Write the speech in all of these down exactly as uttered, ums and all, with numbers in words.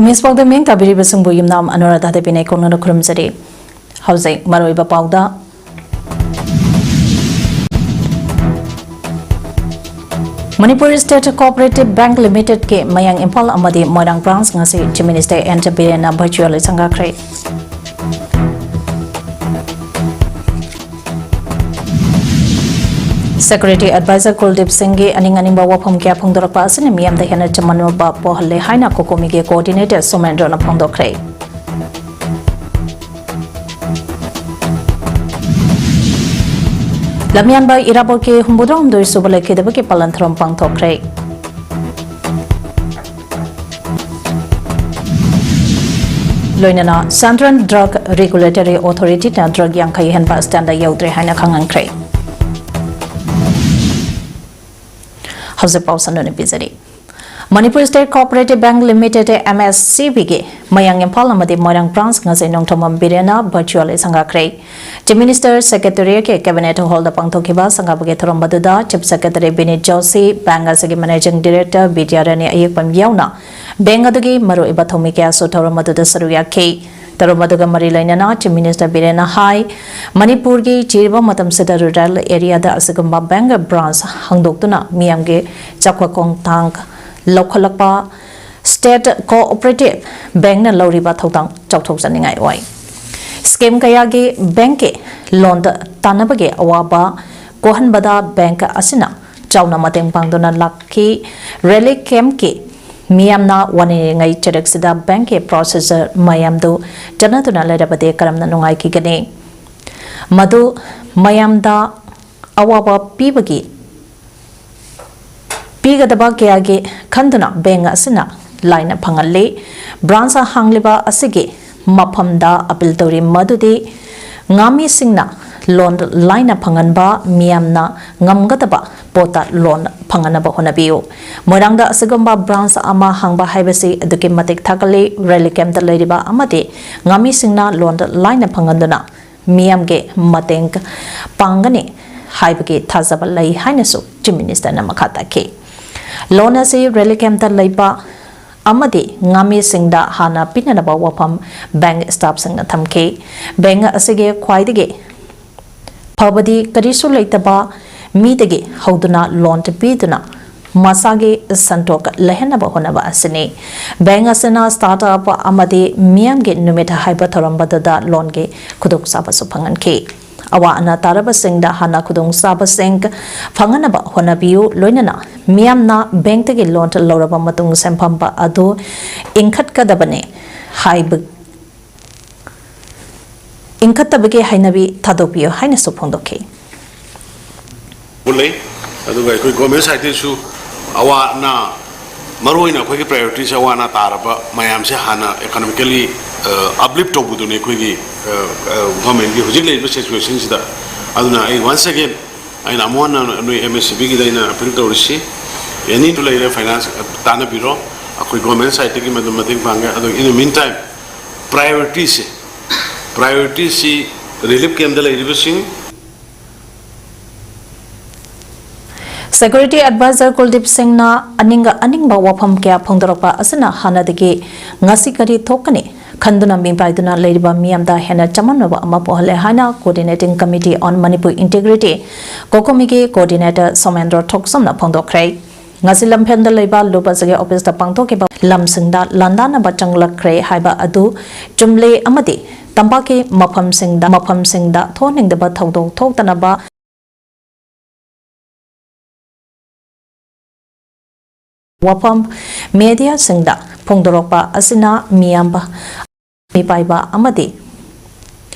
ꯃꯤꯁ ꯄꯥꯎꯗ ꯃꯤꯡ ꯇꯥꯕꯤꯔꯤꯕꯁꯤꯡꯕꯨ ꯌꯨꯝꯅꯥꯝ ꯑꯅꯨꯔꯥꯙꯥ ꯗꯦꯕꯤꯅ ꯀꯣꯡꯅꯅ ꯈꯨꯔꯨꯝꯖꯔꯤ꯫ ꯍꯧꯖꯤꯛ ꯃꯔꯨꯑꯣꯏꯕ ꯄꯥꯎꯗ꯫ ꯃꯅꯤꯄꯨꯔ ꯁ꯭ꯇꯦꯠ ꯀꯣꯑꯣꯄꯔꯦꯇꯤꯚ ꯕꯦꯡꯛ ꯂꯤꯃꯤꯇꯦꯗꯀꯤ ꯃꯌꯥꯡ ꯏꯝꯐꯥꯜ ꯑꯃꯗꯤ ꯃꯣꯏꯔꯥꯡ ꯕ꯭ꯔꯥꯟꯆ ꯉꯁꯤ ꯆꯤꯐ ꯃꯤꯅꯤꯁꯇꯔ ꯑꯦꯟ ꯕꯤꯔꯦꯟꯅ ꯚꯔꯆꯨꯑꯦꯜꯂꯤ ꯁꯪꯒꯥꯈ꯭ꯔꯦ꯫ ꯁꯦꯀ꯭ꯌꯨꯔꯤꯇꯤ ꯑꯦꯗꯚꯥꯏꯖꯔ ꯀꯨꯜꯗꯤꯞ ꯁꯤꯡꯒꯤ ꯑꯅꯤꯡ ꯑꯅꯤꯡꯕ ꯋꯥꯐꯝ ꯀꯌꯥ ꯐꯣꯡꯗꯣꯔꯛꯄ ꯑꯁꯤꯅ ꯃꯤꯌꯥꯝꯗ ꯍꯦꯟꯅ ꯆꯃꯝꯅꯕ ꯄꯣꯛꯍꯜꯂꯦ ꯍꯥꯏꯅ ꯀꯣꯀꯣꯃꯤꯒꯤ ꯀꯣꯑꯣꯔꯗꯤꯅꯦꯇꯔ ꯁꯣꯃꯦꯟꯗ꯭ꯔꯣꯅ ꯐꯣꯡꯗꯣꯛꯈ꯭ꯔꯦ꯫ ꯂꯝꯌꯥꯟꯕ ꯏꯔꯥꯕꯣꯠꯀꯤ ꯍꯨꯝꯐꯨꯇꯔꯥꯍꯨꯝꯗꯣꯏ ꯁꯨꯕ ꯂꯩꯈꯤꯗꯕꯒꯤ ꯄꯥꯂꯟ ꯊꯧꯔꯝ ꯄꯥꯡꯊꯣꯛꯈ꯭ꯔꯦ꯫ ꯂꯣꯏꯅꯅ Central Drug Regulatory Authority-ꯅ ꯗ꯭ꯔꯒ ꯌꯥꯡꯈꯩ ꯍꯦꯟꯕ ꯁ꯭ꯇꯦꯟꯗ ꯌꯧꯗ꯭ꯔꯦ ꯍꯥꯏꯅ ꯈꯪꯍꯟꯈ꯭ꯔꯦ꯫ ꯍꯧꯖꯤꯛ ꯄꯥꯎ ꯁꯟꯗꯣꯛꯅ ꯄꯤꯖꯔꯤ꯫ Manipur state cooperative bank limited, M S C ꯕꯤꯒꯤ ꯃꯌꯥꯡ ꯏꯝꯐꯥꯜ ꯑꯃꯗꯤ ꯃꯣꯏꯔꯥꯡ ꯕ꯭ꯔꯥꯟꯆ ꯉꯁꯤ ꯅꯣꯡꯊꯣꯝꯕꯝ ꯕꯤꯔꯦꯟꯅ ꯚꯔꯆꯨꯑꯦꯜꯂꯤ ꯁꯪꯒꯥꯈ꯭ꯔꯦ꯫ ꯆꯤꯐ ꯃꯤꯅꯤꯁꯇꯔ ꯁꯦꯀ꯭ꯔꯦꯇꯦꯔꯤꯌꯦꯠꯀꯤ ꯀꯦꯕꯤꯅꯦꯠ ꯍꯣꯜꯗ ꯄꯥꯡꯊꯣꯛꯈꯤꯕ ꯁꯪꯒꯥꯕꯒꯤ ꯊꯧꯔꯝ ꯑꯗꯨꯗ chief secretary Vineet Joshi, bank ꯑꯁꯤꯒꯤ ꯃꯦꯅꯦꯖꯤꯡ ꯗꯤꯔꯦꯛꯇꯔ ꯕꯤꯗ꯭ꯌꯥꯔꯥꯅꯤ ꯑꯌꯦꯛꯄꯝ ꯌꯥꯎꯅ ꯕꯦꯡꯛ ꯑꯗꯨꯒꯤ ꯃꯔꯨꯑꯣꯏꯕ ꯊꯧꯃꯤ ꯀꯌꯥꯁꯨ ꯊꯧꯔꯝ ꯑꯗꯨꯗ ꯁꯔꯨꯛ ꯌꯥꯈꯤ꯫ ꯊꯧꯔꯝ ꯑꯗꯨꯒ ꯃꯔꯤ ꯂꯩꯅꯅ ꯆꯤꯐ ꯃꯤꯅꯤꯁꯇꯔ ꯕꯤꯔꯦꯟꯅ ꯍꯥꯏ, ꯃꯅꯤꯄꯨꯔꯒꯤ ꯆꯤꯔꯕ ꯃꯇꯝꯁꯤꯗ ꯔꯨꯔꯦꯜ ꯑꯦꯔꯤꯌꯥꯗ ꯑꯁꯤꯒꯨꯝꯕ ꯕꯦꯡꯛ ꯕ꯭ꯔꯥꯟꯆ ꯍꯥꯡꯗꯣꯛꯇꯨꯅ ꯃꯤꯌꯥꯝꯒꯤ ꯆꯥꯎꯈꯠ ꯈꯣꯡꯊꯥꯡ ꯂꯧꯈꯠꯂꯛꯄ ꯁ꯭ꯇꯦꯠ ꯀꯣꯑꯣꯄꯔꯦꯇꯤꯚ ꯕꯦꯡꯛꯅ ꯂꯧꯔꯤꯕ ꯊꯧꯗꯥꯡ ꯆꯥꯎꯊꯣꯛꯆꯅꯤꯡꯉꯥꯏ ꯑꯣꯏ꯫ ꯁ꯭ꯀꯤꯝ ꯀꯌꯥꯒꯤ ꯕꯦꯡꯛꯀꯤ ꯂꯣꯟꯗ ꯇꯥꯟꯅꯕꯒꯤ ꯑꯋꯥꯕ ꯀꯣꯛꯍꯟꯕꯗ ꯕꯦꯡꯛ ꯑꯁꯤꯅ ꯆꯥꯎꯅ ꯃꯇꯦꯡ ꯄꯥꯡꯗꯨꯅ ꯂꯥꯛꯈꯤ꯫ ꯔꯤꯂꯤꯐ ꯀꯦꯝꯞꯀꯤ ꯃꯤꯌꯥꯝꯅ ꯋꯥꯅꯔꯤꯉꯩ ꯆꯩꯔꯛꯁꯤꯗ ꯕꯦꯡꯛꯀꯤ ꯄ꯭ꯔꯣꯁꯦꯁꯔ ꯃꯌꯥꯝꯗꯨ ꯆꯠꯅꯗꯨꯅ ꯂꯩꯔꯕꯗꯤ ꯀꯔꯝꯅ ꯅꯨꯡꯉꯥꯏꯈꯤꯒꯅꯤ? ꯃꯗꯨ ꯃꯌꯥꯝꯗ ꯑꯋꯥꯕ ꯄꯤꯕꯒꯤ ꯄꯤꯒꯗꯕ ꯀꯌꯥꯒꯤ ꯈꯟꯗꯨꯅ ꯕꯦꯡꯛ ꯑꯁꯤꯅ ꯂꯥꯏꯅ ꯐꯪꯍꯜꯂꯤ꯫ ꯕ꯭ꯔꯥꯟꯆ ꯍꯥꯡꯂꯤꯕ ꯑꯁꯤꯒꯤ ꯃꯐꯝꯗ ꯑꯄꯤꯜ ꯇꯧꯔꯤ ꯃꯗꯨꯗꯤ ꯉꯥꯃꯤꯁꯤꯡꯅ ꯂꯣꯟ ꯂꯥꯏꯅ ꯐꯪꯍꯟꯕ, ꯃꯤꯌꯥꯝꯅ ꯉꯝꯒꯗꯕ ꯄꯣꯠꯇ ꯂꯣꯟ ꯐꯪꯍꯟꯅꯕ ꯍꯣꯠꯅꯕꯤꯌꯨ꯫ ꯃꯣꯏꯔꯥꯡꯗ ꯑꯁꯤꯒꯨꯝꯕ ꯕ꯭ꯔꯥꯟꯆ ꯑꯃ ꯍꯥꯡꯕ ꯍꯥꯏꯕꯁꯤ ꯑꯗꯨꯛꯀꯤ ꯃꯇꯤꯛ ꯊꯥꯒꯠꯂꯤ꯫ ꯔꯤꯂꯤꯐ ꯀꯦꯝꯞꯇ ꯂꯩꯔꯤꯕ ꯑꯃꯗꯤ ꯉꯥꯃꯤꯁꯤꯡꯅ ꯂꯣꯟ ꯂꯥꯏꯅ ꯐꯪꯍꯟꯗꯨꯅ ꯃꯤꯌꯥꯝꯒꯤ ꯃꯇꯦꯡ ꯄꯥꯡꯒꯅꯤ ꯍꯥꯏꯕꯒꯤ ꯊꯥꯖꯕ ꯂꯩ ꯍꯥꯏꯅꯁꯨ ꯆꯤꯐ ꯃꯤꯅꯤꯁꯇꯔꯅ ꯃꯈꯥ ꯇꯥꯈꯤ꯫ ꯂꯣꯟ ꯑꯁꯤ ꯔꯤꯂꯤꯐ ꯀꯦꯝꯞꯇ ꯂꯩꯕ ꯑꯃꯗꯤ ꯉꯥꯃꯤꯁꯤꯡꯗ ꯍꯥꯟꯅ ꯄꯤꯅꯅꯕ ꯋꯥꯐꯝ ꯕꯦꯡꯛ ꯁ꯭ꯇꯥꯐꯁꯤꯡꯅ ꯊꯝꯈꯤ꯫ ꯕꯦꯡꯛ ꯑꯁꯤꯒꯤ ꯈ꯭ꯋꯥꯏꯗꯒꯤ ꯐꯕꯗꯤ ꯀꯔꯤꯁꯨ ꯂꯩꯇꯕ ꯃꯤꯗꯒꯤ ꯍꯧꯗꯨꯅ ꯂꯣꯟ ꯄꯤꯗꯨꯅ ꯃꯁꯥꯒꯤ ꯁꯦꯟꯊꯣꯛ ꯂꯩꯍꯟꯅꯕ ꯍꯣꯠꯅꯕ ꯑꯁꯤꯅꯤ꯫ ꯕꯦꯡꯛ ꯑꯁꯤꯅ ꯁ꯭ꯇꯥꯔꯠ ꯑꯞ ꯑꯃꯗꯤ ꯃꯤꯌꯥꯝꯒꯤ ꯅꯨꯃꯤꯠ ꯍꯥꯏꯕ ꯊꯧꯔꯝ ꯑꯗꯨꯗ ꯂꯣꯟꯒꯤ ꯈꯨꯗꯣꯡꯆꯥꯕꯁꯨ ꯐꯪꯍꯟꯈꯤ꯫ ꯑꯋꯥ ꯑꯅꯥ ꯇꯥꯔꯕꯁꯤꯡꯗ ꯍꯥꯟꯅ ꯈꯨꯗꯣꯡꯆꯥꯕꯁꯤꯡ ꯐꯪꯍꯟꯅꯕ ꯍꯣꯠꯅꯕꯤꯌꯨ, ꯂꯣꯏꯅꯅ ꯃꯤꯌꯥꯝꯅ ꯕꯦꯡꯛꯇꯒꯤ ꯂꯣꯟ ꯂꯧꯔꯕ ꯃꯇꯨꯡ ꯁꯦꯟꯐꯝ ꯑꯗꯨ ꯏꯟꯈꯠꯀꯗꯕꯅꯤ ꯍꯥꯏꯕ ꯏꯟꯈꯠꯇꯕꯒꯤ ꯍꯩꯅꯕꯤ ꯊꯥꯗꯣꯛꯄꯤꯌꯨ ꯍꯥꯏꯅꯁꯨ ꯐꯣꯡꯗꯣꯛꯈꯤ꯫ ꯂꯩ꯫ ꯑꯗꯨꯒ ꯑꯩꯈꯣꯏ ꯒꯣꯔꯃꯦꯟ ꯁꯥꯏꯠꯇꯒꯤꯁꯨ ꯑꯋꯥ ꯑꯅꯥ, ꯃꯔꯨꯑꯣꯏꯅ ꯑꯩꯈꯣꯏꯒꯤ ꯄ꯭ꯔꯥꯏꯌꯣꯔꯤꯇꯤꯁꯦ ꯑꯋꯥ ꯑꯅꯥ ꯇꯥꯔꯕ ꯃꯌꯥꯝꯁꯦ ꯍꯥꯟꯅ ꯏꯀꯣꯅꯣꯃꯤꯀꯦꯜꯂꯤ ꯑꯞꯂꯤꯐ ꯇꯧꯕꯗꯨꯅꯤ ꯑꯩꯈꯣꯏꯒꯤ ꯒꯣꯔꯃꯦꯟꯒꯤ ꯍꯧꯖꯤꯛ ꯂꯩꯔꯤꯕ ꯁꯤꯆꯨꯋꯦꯁꯟꯁꯤꯗ꯫ ꯑꯗꯨꯅ ꯑꯩ ꯋꯥꯟꯁ ꯑꯦꯒꯦꯟ ꯑꯩꯅ ꯑꯃꯨꯛ ꯍꯟꯅ ꯅꯣꯏ ꯑꯦꯝ ꯑꯦꯁ ꯁꯤ ꯕꯤꯒꯤꯗ ꯑꯩꯅ ꯑꯄꯤꯜ ꯇꯧꯔꯤꯁꯤ, ꯑꯦꯅꯤ ꯂꯩꯔꯦ ꯐꯥꯏꯅꯥꯟꯁ ꯇꯥꯟꯅꯕꯤꯔꯣ꯫ ꯑꯩꯈꯣꯏ ꯒꯣꯔꯃꯦꯟ ꯁꯥꯏꯠꯇꯒꯤ ꯃꯗꯨ ꯃꯇꯦꯡ ꯄꯥꯡꯒꯦ꯫ ꯑꯗꯣ in the meantime priorityꯁꯦ, priorityꯁꯤ ꯔꯤꯂꯤꯐ ꯀꯦꯝꯞꯇ ꯂꯩꯔꯤꯕꯁꯤꯡ, ꯁꯦꯀ꯭ꯌꯨꯔꯤꯇꯤ ꯑꯦꯗꯚꯥꯏꯖꯔ ꯀꯨꯜꯗꯤꯞ ꯁꯤꯡꯅ ꯑꯅꯤꯡ ꯑꯅꯤꯡꯕ ꯋꯥꯐꯝ ꯀꯌꯥ ꯐꯣꯡꯗꯣꯔꯛꯄ ꯑꯁꯤꯅ ꯍꯥꯟꯅꯗꯒꯤ ꯉꯁꯤ ꯀꯔꯤ ꯊꯣꯛꯀꯅꯤ ꯈꯟꯗꯨꯅ ꯃꯤꯄꯥꯏꯗꯨꯅ ꯂꯩꯔꯤꯕ ꯃꯤꯌꯥꯝꯗ ꯍꯦꯟꯅ ꯆꯃꯝꯅꯕ ꯑꯃ ꯄꯣꯛꯍꯜꯂꯦ ꯍꯥꯏꯅ Coordinating Committee on Manipur Integrity, ꯀꯣꯀꯣꯃꯤꯒꯤ ꯀꯣꯑꯣꯔꯗꯤꯅꯦꯇꯔ ꯁꯣꯃꯦꯟꯗ꯭ꯔꯣ ꯊꯣꯛꯆꯝꯅ ꯐꯣꯡꯗꯣꯛꯈ꯭ꯔꯦ꯫ ꯉꯁꯤ ꯂꯝꯐꯦꯜꯗ ꯂꯩꯕ ꯂꯨꯞ ꯑꯁꯤꯒꯤ ꯑꯣꯐꯤꯁꯇ ꯄꯥꯡꯊꯣꯛꯈꯤꯕ ꯂꯝꯁꯤꯡꯗ ꯂꯥꯟꯗꯥꯅꯕ ꯆꯪꯂꯛꯈ꯭ꯔꯦ ꯍꯥꯏꯕ ꯑꯗꯨ ꯆꯨꯝꯂꯦ ꯑꯃꯗꯤ ꯇꯝꯄꯥꯛꯀꯤ ꯃꯐꯝꯁꯤꯡꯗ, ꯃꯐꯝꯁꯤꯡꯗ ꯊꯣꯛꯍꯟꯅꯤꯡꯗꯕ ꯊꯧꯗꯣꯛ ꯊꯣꯛꯇꯅꯕ ꯋꯥꯐꯝ ꯃꯦꯗꯤꯌꯥꯁꯤꯡꯗ ꯐꯣꯡꯗꯣꯔꯛꯄ ꯑꯁꯤꯅ ꯃꯤꯌꯥꯝꯕ, ꯃꯤꯄꯥꯏꯕ ꯑꯃꯗꯤ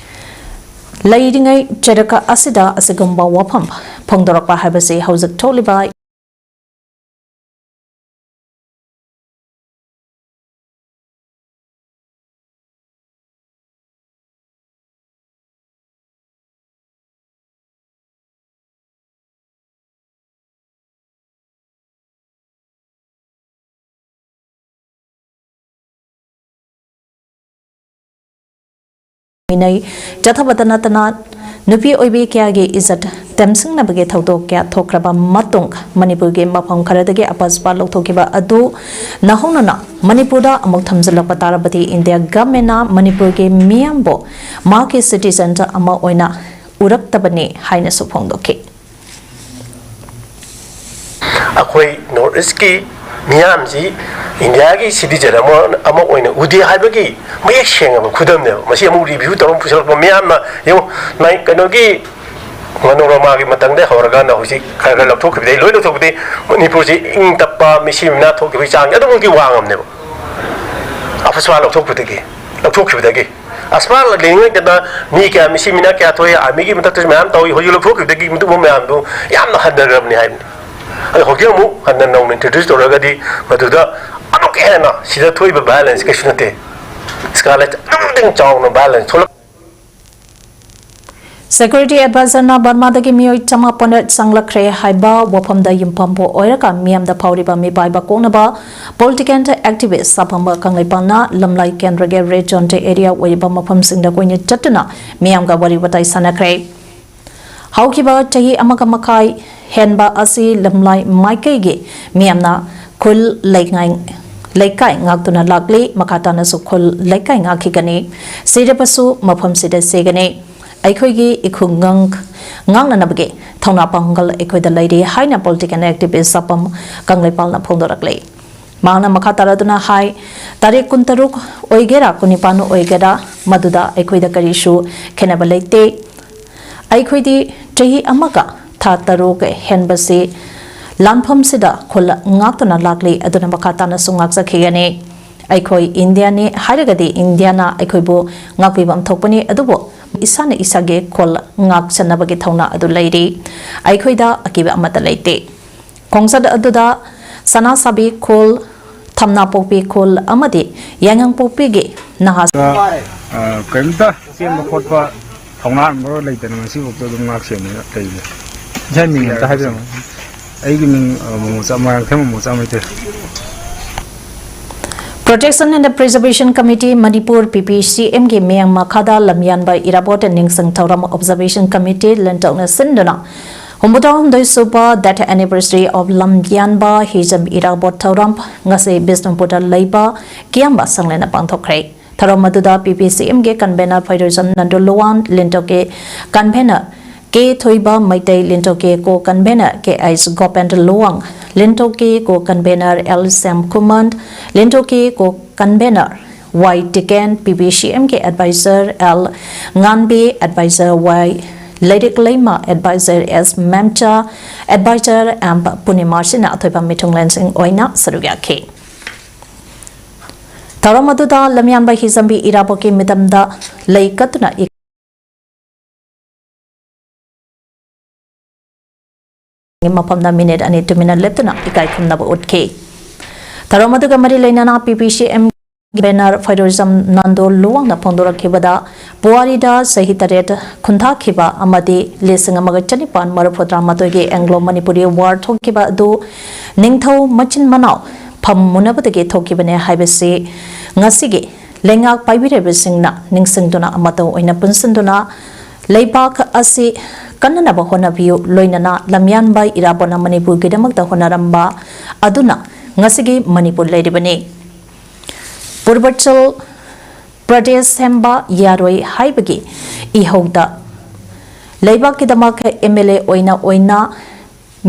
ꯂꯩꯔꯤꯉꯩ ꯆꯩꯔꯛ ꯑꯁꯤꯗ ꯑꯁꯤꯒꯨꯝꯕ ꯋꯥꯐꯝ ꯐꯣꯡꯗꯣꯔꯛꯄ ꯍꯥꯏꯕꯁꯤ ꯍꯧꯖꯤꯛ ꯊꯣꯛꯂꯤꯕ ꯃꯤꯅꯩ ꯆꯠꯊꯕꯇ ꯅꯠꯇꯅ ꯅꯨꯄꯤ ꯑꯣꯏꯕꯤ ꯀꯌꯥꯒꯤ ꯏꯖꯠ ꯇꯦꯝꯁꯤꯡꯅꯕꯒꯤ ꯊꯧꯗꯣꯛ ꯀꯌꯥ ꯊꯣꯛꯈ꯭ꯔꯕ ꯃꯇꯨꯡ ꯃꯅꯤꯄꯨꯔꯒꯤ ꯃꯐꯝ ꯈꯔꯗꯒꯤ ꯑꯄꯥꯁꯄꯥ ꯂꯧꯊꯣꯛꯈꯤꯕ ꯑꯗꯨ ꯅꯧꯍꯧꯅꯅ ꯃꯅꯤꯄꯨꯔꯗ ꯑꯃꯨꯛ ꯊꯝꯖꯤꯜꯂꯛꯄ ꯇꯥꯔꯕꯗꯤ ꯏꯟꯗꯤꯌꯥ ꯒꯚꯔꯟꯃꯦꯟꯠꯅ ꯃꯅꯤꯄꯨꯔꯒꯤ ꯃꯤꯌꯥꯝꯕꯨ ꯃꯍꯥꯛꯀꯤ ꯁꯤꯇꯤꯖꯦꯟ ꯑꯃ ꯑꯣꯏꯅ ꯎꯔꯛꯇꯕꯅꯤ ꯍꯥꯏꯅꯁꯨ ꯐꯣꯡꯗꯣꯛꯈꯤ꯫ ꯑꯩꯈꯣꯏ ꯅꯣꯔꯠ ꯏꯁꯀꯤ ꯃꯤꯌꯥꯝꯁꯤ ꯏꯟꯗꯤꯌꯥꯒꯤ ꯁꯤꯇꯤꯖꯦꯟ ꯑꯃ ꯑꯃ ꯑꯣꯏꯅ ꯎꯗꯦ ꯍꯥꯏꯕꯒꯤ ꯃꯌꯦꯛ ꯁꯦꯡꯉꯕ ꯈꯨꯗꯝꯅꯦꯕ꯫ ꯃꯁꯤ ꯑꯃꯨꯛ ꯔꯤꯚ꯭ꯌꯨ ꯇꯧꯔ ꯄꯨꯁꯤꯜꯂꯛꯄ ꯃꯤꯌꯥꯝꯅ ꯌꯦꯡꯉꯨ, ꯅꯥꯏ-, ꯀꯩꯅꯣꯒꯤ ꯃꯅꯣꯔꯃꯥꯒꯤ ꯃꯇꯝꯗꯒꯤ ꯍꯧꯔꯒ ꯍꯧꯖꯤꯛ ꯈꯔ ꯈꯔ ꯂꯧꯊꯣꯛꯈꯤꯕꯗꯩ, ꯂꯣꯏ ꯂꯧꯊꯣꯛꯄꯗꯩ ꯃꯅꯤꯄꯨꯔꯁꯤ ꯏꯪ ꯇꯞꯄ, ꯃꯤꯁꯤ ꯃꯤꯅꯥ ꯊꯣꯛꯈꯤꯕꯒꯤ ꯆꯥꯡꯁꯦ ꯑꯗꯨꯃꯛꯀꯤ ꯋꯥꯡꯉꯝꯅꯦꯕ꯫ ꯑꯄꯁ꯭ꯃꯥ ꯂꯧꯊꯣꯛꯄꯗꯒꯤ, ꯂꯧꯊꯣꯛꯈꯤꯕꯗꯒꯤ꯫ ꯑꯄꯁ꯭ꯃꯥ ꯂꯩꯔꯤꯉꯩꯗꯅ ꯃꯤ ꯀꯌꯥ, ꯃꯤꯁꯤ ꯃꯤꯅꯥ ꯀꯌꯥ ꯊꯣꯛꯏ, ꯑꯥꯔꯃꯤꯒꯤ ꯃꯊꯛꯇꯁꯨ ꯃꯌꯥꯝ ꯇꯧꯏ, ꯍꯧꯖꯤꯛ ꯂꯧꯊꯣꯛꯈꯤꯕꯗꯒꯤ ꯃꯗꯨꯒꯨꯝꯕ ꯃꯌꯥꯝꯗꯨ ꯌꯥꯝꯅ ꯍꯟꯊꯈ꯭ꯔꯕꯅꯤ ꯍꯥꯏꯕꯅꯤ꯫ ꯑꯗꯣ ꯍꯧꯖꯤꯛ ꯑꯃꯨꯛ ꯍꯟꯅ ꯅꯧꯅ ꯏꯟꯇ꯭ꯔꯣꯗ꯭ꯌꯨꯁ ꯇꯧꯔꯒꯗꯤ ꯃꯗꯨꯗ ꯑꯃꯨꯛꯀ ꯍꯦꯟꯅ ꯁꯤꯗ ꯊꯣꯛꯏꯕ ꯚꯥꯏꯑꯣꯂꯦꯟꯁ ꯀꯩꯁꯨ ꯅꯠꯇꯦ꯫ ꯏꯁꯀꯥꯔꯂꯦꯠ ꯑꯗꯨꯛꯀꯤ ꯃꯇꯤꯛ ꯆꯥꯎꯅ ꯚꯥꯏꯑꯣꯂꯦꯟꯁ ꯊꯣꯛꯂꯛ- ꯁꯦꯀ꯭ꯌꯨꯔꯤꯇꯤ ꯑꯦꯗꯚꯥꯏꯖꯔꯅ ꯕꯔꯃꯥꯗꯒꯤ ꯃꯤꯑꯣꯏ ꯆꯃꯥꯄꯟ ꯆꯪꯂꯛꯈ꯭ꯔꯦ ꯍꯥꯏꯕ ꯋꯥꯐꯝꯗ ꯌꯨꯝꯐꯝꯕꯨ ꯑꯣꯏꯔꯒ ꯃꯤꯌꯥꯝꯗ ꯐꯥꯎꯔꯤꯕ ꯃꯤꯄꯥꯏꯕ ꯀꯣꯛꯅꯕ ꯄꯣꯂꯤꯇꯤꯀꯦꯜ ꯑꯦꯛꯇꯤꯚꯤꯁ꯭ꯠ ꯁꯥꯐꯝꯕ ꯀꯪꯂꯩꯄꯥꯜꯅ ꯂꯝꯂꯥꯏ ꯀꯦꯟꯗ꯭ꯔꯒꯤ ꯔꯦꯗ ꯖꯣꯟ ꯑꯦꯔꯤꯌꯥ ꯑꯣꯏꯔꯤꯕ ꯃꯐꯝꯁꯤꯡꯗ ꯀꯣꯏꯅ ꯆꯠꯇꯨꯅ ꯃꯤꯌꯥꯝꯒ ꯋꯥꯔꯤ ꯋꯥꯇꯥꯏ ꯁꯥꯟꯅꯈ꯭ꯔꯦ꯫ ꯍꯧꯈꯤꯕ ꯆꯍꯤ ꯑꯃꯒ ꯃꯈꯥꯏ ꯍꯦꯟꯕ ꯑꯁꯤ ꯂꯝꯂꯥꯏ ꯃꯥꯏꯀꯩꯒꯤ ꯃꯤꯌꯥꯝꯅ ꯈꯨꯜ ꯂꯩꯉꯥꯏ-, ꯂꯩꯀꯥꯏ ꯉꯥꯛꯇꯨꯅ ꯂꯥꯛꯂꯤ, ꯃꯈꯥ ꯇꯥꯅꯁꯨ ꯈꯨꯜ ꯂꯩꯀꯥꯏ ꯉꯥꯛꯈꯤꯒꯅꯤ꯫ ꯁꯤꯔꯕꯁꯨ ꯃꯐꯝꯁꯤꯗ ꯁꯤꯒꯅꯤ꯫ ꯑꯩꯈꯣꯏꯒꯤ ꯏꯈꯨꯡꯒꯪ ꯉꯥꯛꯅꯅꯕꯒꯤ ꯊꯧꯅꯥ ꯄꯥꯡꯒꯜ ꯑꯩꯈꯣꯏꯗ ꯂꯩꯔꯤ ꯍꯥꯏꯅ ꯄꯣꯂꯤꯇꯤꯀꯦꯜ ꯑꯦꯛꯇꯤꯚꯤꯁ꯭ꯠ ꯁꯥꯐꯝ ꯀꯪꯂꯩꯄꯥꯜꯅ ꯐꯣꯡꯗꯣꯔꯛꯂꯤ꯫ ꯃꯍꯥꯛꯅ ꯃꯈꯥ ꯇꯥꯔꯗꯨꯅ ꯍꯥꯏ, ꯇꯥꯔꯤꯛ ꯀꯨꯟꯇꯔꯨꯛ ꯑꯣꯏꯒꯦꯔꯥ, ꯀꯨꯟꯅꯤꯄꯥꯟ ꯑꯣꯏꯒꯦꯔꯥ, ꯃꯗꯨꯗ ꯑꯩꯈꯣꯏꯗ ꯀꯔꯤꯁꯨ ꯈꯦꯠꯅꯕ ꯂꯩꯇꯦ꯫ ꯑꯩꯈꯣꯏꯗꯤ ꯆꯍꯤ ꯑꯃꯒ ꯊꯥ ꯇꯔꯨꯛ ꯍꯦꯟꯕꯁꯤ ꯂꯥꯟꯐꯝꯁꯤꯗ ꯈꯨꯜ ꯉꯥꯛꯇꯨꯅ ꯂꯥꯛꯂꯤ, ꯑꯗꯨꯅ ꯃꯈꯥ ꯇꯥꯅꯁꯨ ꯉꯥꯛꯆꯈꯤꯒꯅꯤ꯫ ꯑꯩꯈꯣꯏ ꯏꯟꯗꯤꯌꯥꯅꯤ ꯍꯥꯏꯔꯒꯗꯤ ꯏꯟꯗꯤꯌꯥꯅ ꯑꯩꯈꯣꯏꯕꯨ ꯉꯥꯛꯄꯤꯐꯝ ꯊꯣꯛꯄꯅꯤ, ꯑꯗꯨꯕꯨ ꯏꯁꯥꯅ ꯏꯁꯥꯒꯤ ꯈꯨꯜ ꯉꯥꯛꯆꯅꯕꯒꯤ ꯊꯧꯅꯥ ꯑꯗꯨ ꯂꯩꯔꯤ꯫ ꯑꯩꯈꯣꯏꯗ ꯑꯀꯤꯕ ꯑꯃꯠꯇ ꯂꯩꯇꯦ꯫ ꯈꯣꯡꯆꯠ ꯑꯗꯨꯗ ꯁꯅꯥꯁꯥꯕꯤ ꯈꯨꯜ, ꯊꯝꯅꯥꯄꯣꯛꯄꯤ ꯈꯨꯜ ꯑꯃꯗꯤ ꯌꯥꯏꯉꯪꯄꯣꯛꯄꯤꯒꯤ ꯅꯍꯥ ꯑ, ꯀꯔꯤꯝꯇ ꯆꯦꯟꯕ ꯈꯣꯠꯄ ꯊꯧꯅꯥ ꯑꯃ ꯂꯩꯇꯅ ꯉꯁꯤꯐꯥꯎꯗ ꯑꯗꯨꯝ ꯉꯥꯛ ꯁꯦꯟꯅ ꯂꯩꯔꯤ꯫ ꯏꯁꯥꯒꯤ ꯃꯤꯡ ꯑꯝꯇ ꯍꯥꯏꯕꯤꯔꯝꯃꯣ꯫ ꯑꯩꯒꯤ ꯃꯤꯡ, ꯑ, ꯃꯣꯃꯣꯆꯥ, Moirangthem ꯃꯣꯃꯣꯆꯥ Meitei. Protection and Preservation Committee Manipur, P P C M ꯒꯤ ꯃꯤꯠꯌꯦꯡ ꯃꯈꯥꯗ ꯂꯝꯌꯥꯟꯕ ꯏꯔꯥꯕꯣꯠ ꯅꯤꯡꯁꯤꯡ ꯊꯧꯔꯝ Observation Committee ꯂꯦꯟꯇꯧꯅ ꯁꯤꯟꯗꯨꯅ ꯍꯨꯝꯐꯨꯇꯔꯥꯍꯨꯝꯗꯣꯏ ꯁꯨꯕ Death Anniversary of ꯂꯝꯌꯥꯟꯕ Hijam Irabot ꯊꯧꯔꯝ ꯉꯁꯤ ꯕꯤꯁꯅꯨꯄꯨꯔꯗ ꯂꯩꯕ ꯀꯤꯌꯥꯝꯕ ꯁꯪꯂꯦꯟꯗ ꯄꯥꯡꯊꯣꯛꯈ꯭ꯔꯦ꯫ ꯊꯧꯔꯝ ꯑꯗꯨꯗ P P C M ꯒꯤ convener ꯐꯩꯔꯨꯖꯝ ꯅꯟꯗꯨ ꯂꯨꯋꯥꯡ, ꯂꯦꯟꯇꯧꯒꯤ convener K ꯊꯣꯏꯕ Meitei, ꯂꯦꯟꯇꯧꯒꯤ co-convener K H ꯒꯣꯄꯦꯟꯗ꯭ꯔ Luwang, ꯂꯦꯟꯇꯧꯒꯤ co-convener L Shyam ꯈꯨꯃꯟ, ꯂꯦꯟꯇꯧꯒꯤ co-convener Y ꯇꯤꯀꯦꯟ, P P C M ꯒꯤ advisor L ꯉꯥꯟꯕꯤ, advisor Y ꯂꯩꯔꯤꯛ ꯂꯩꯃ, advisor S ꯃꯦꯝꯆꯥ, advisor M ꯄꯨꯔꯅꯤꯃꯥ ꯑꯁꯤꯅ ꯑꯊꯣꯏꯕ ꯃꯤꯊꯨꯡꯂꯦꯟꯁꯤꯡ ꯑꯣꯏꯅ ꯁꯔꯨꯛ ꯌꯥꯈꯤ꯫ ꯊꯧꯔꯝ ꯑꯗꯨꯗ ꯂꯝꯌꯥꯟꯕ ꯍꯤꯖꯝꯕꯤ ꯏꯔꯥꯕꯣꯠꯀꯤ ꯃꯤꯇꯝꯗ ꯂꯩ ꯀꯠꯇꯨꯅ ꯃꯐꯝꯗ ꯃꯤꯅꯤꯠ ꯑꯅꯤ ꯇꯨꯃꯤꯟꯅ ꯂꯦꯞꯇꯨꯅ ꯏꯀꯥꯏ ꯈꯨꯝꯅꯕ ꯎꯠꯈꯤ꯫ ꯊꯧꯔꯝ ꯑꯗꯨꯒ ꯃꯔꯤ ꯂꯩꯅꯅ P P C M banner ꯐꯩꯔꯨꯖꯝ Nando ꯂꯨꯋꯥꯡꯅ ꯐꯣꯡꯗꯣꯔꯛꯈꯤꯕꯗ, ꯄꯨꯋꯥꯔꯤꯗ ꯆꯍꯤ ꯇꯔꯦꯠ ꯈꯨꯟꯊꯥꯈꯤꯕ ꯑꯃꯗꯤ ꯂꯤꯁꯤꯡ ꯑꯃꯒ ꯆꯅꯤꯄꯥꯟ ꯃꯔꯤꯐꯨ ꯇꯔꯥꯃꯥꯊꯣꯏꯒꯤ Anglo Manipuri War ꯊꯣꯛꯈꯤꯕ ꯑꯗꯨ ꯅꯤꯡꯊꯧ ꯃꯆꯤꯟ ꯃꯅꯥꯎ ꯐꯝ ꯃꯨꯅꯕꯗꯒꯤ ꯊꯣꯛꯈꯤꯕꯅꯦ ꯍꯥꯏꯕꯁꯤ ꯉꯁꯤꯒꯤ ꯂꯩꯉꯥꯛ ꯄꯥꯏꯕꯤꯔꯤꯕꯁꯤꯡꯅ ꯅꯤꯡꯁꯤꯡꯗꯨꯅ ꯑꯃꯠꯇ ꯑꯣꯏꯅ ꯄꯨꯟꯁꯤꯟꯗꯨꯅ ꯂꯩꯕꯥꯛ ꯑꯁꯤ ꯀꯟꯅꯅꯕ ꯍꯣꯠꯅꯕꯤꯌꯨ꯫ ꯂꯣꯏꯅꯅ ꯂꯝꯌꯥꯟꯕ ꯏꯔꯥꯕꯣꯠꯅ ꯃꯅꯤꯄꯨꯔꯒꯤꯗꯃꯛꯇ ꯍꯣꯠꯅꯔꯝꯕ ꯑꯗꯨꯅ ꯉꯁꯤꯒꯤ ꯃꯅꯤꯄꯨꯔ ꯂꯩꯔꯤꯕꯅꯤ꯫ ꯄꯨꯔꯕꯆꯜ ꯄ꯭ꯔꯗꯦꯁ ꯁꯦꯝꯕ ꯌꯥꯔꯣꯏ ꯍꯥꯏꯕꯒꯤ ꯏꯍꯧꯗ ꯂꯩꯕꯥꯛꯀꯤꯗꯃꯛ M L A ꯑꯣꯏꯅ ꯑꯣꯏꯅ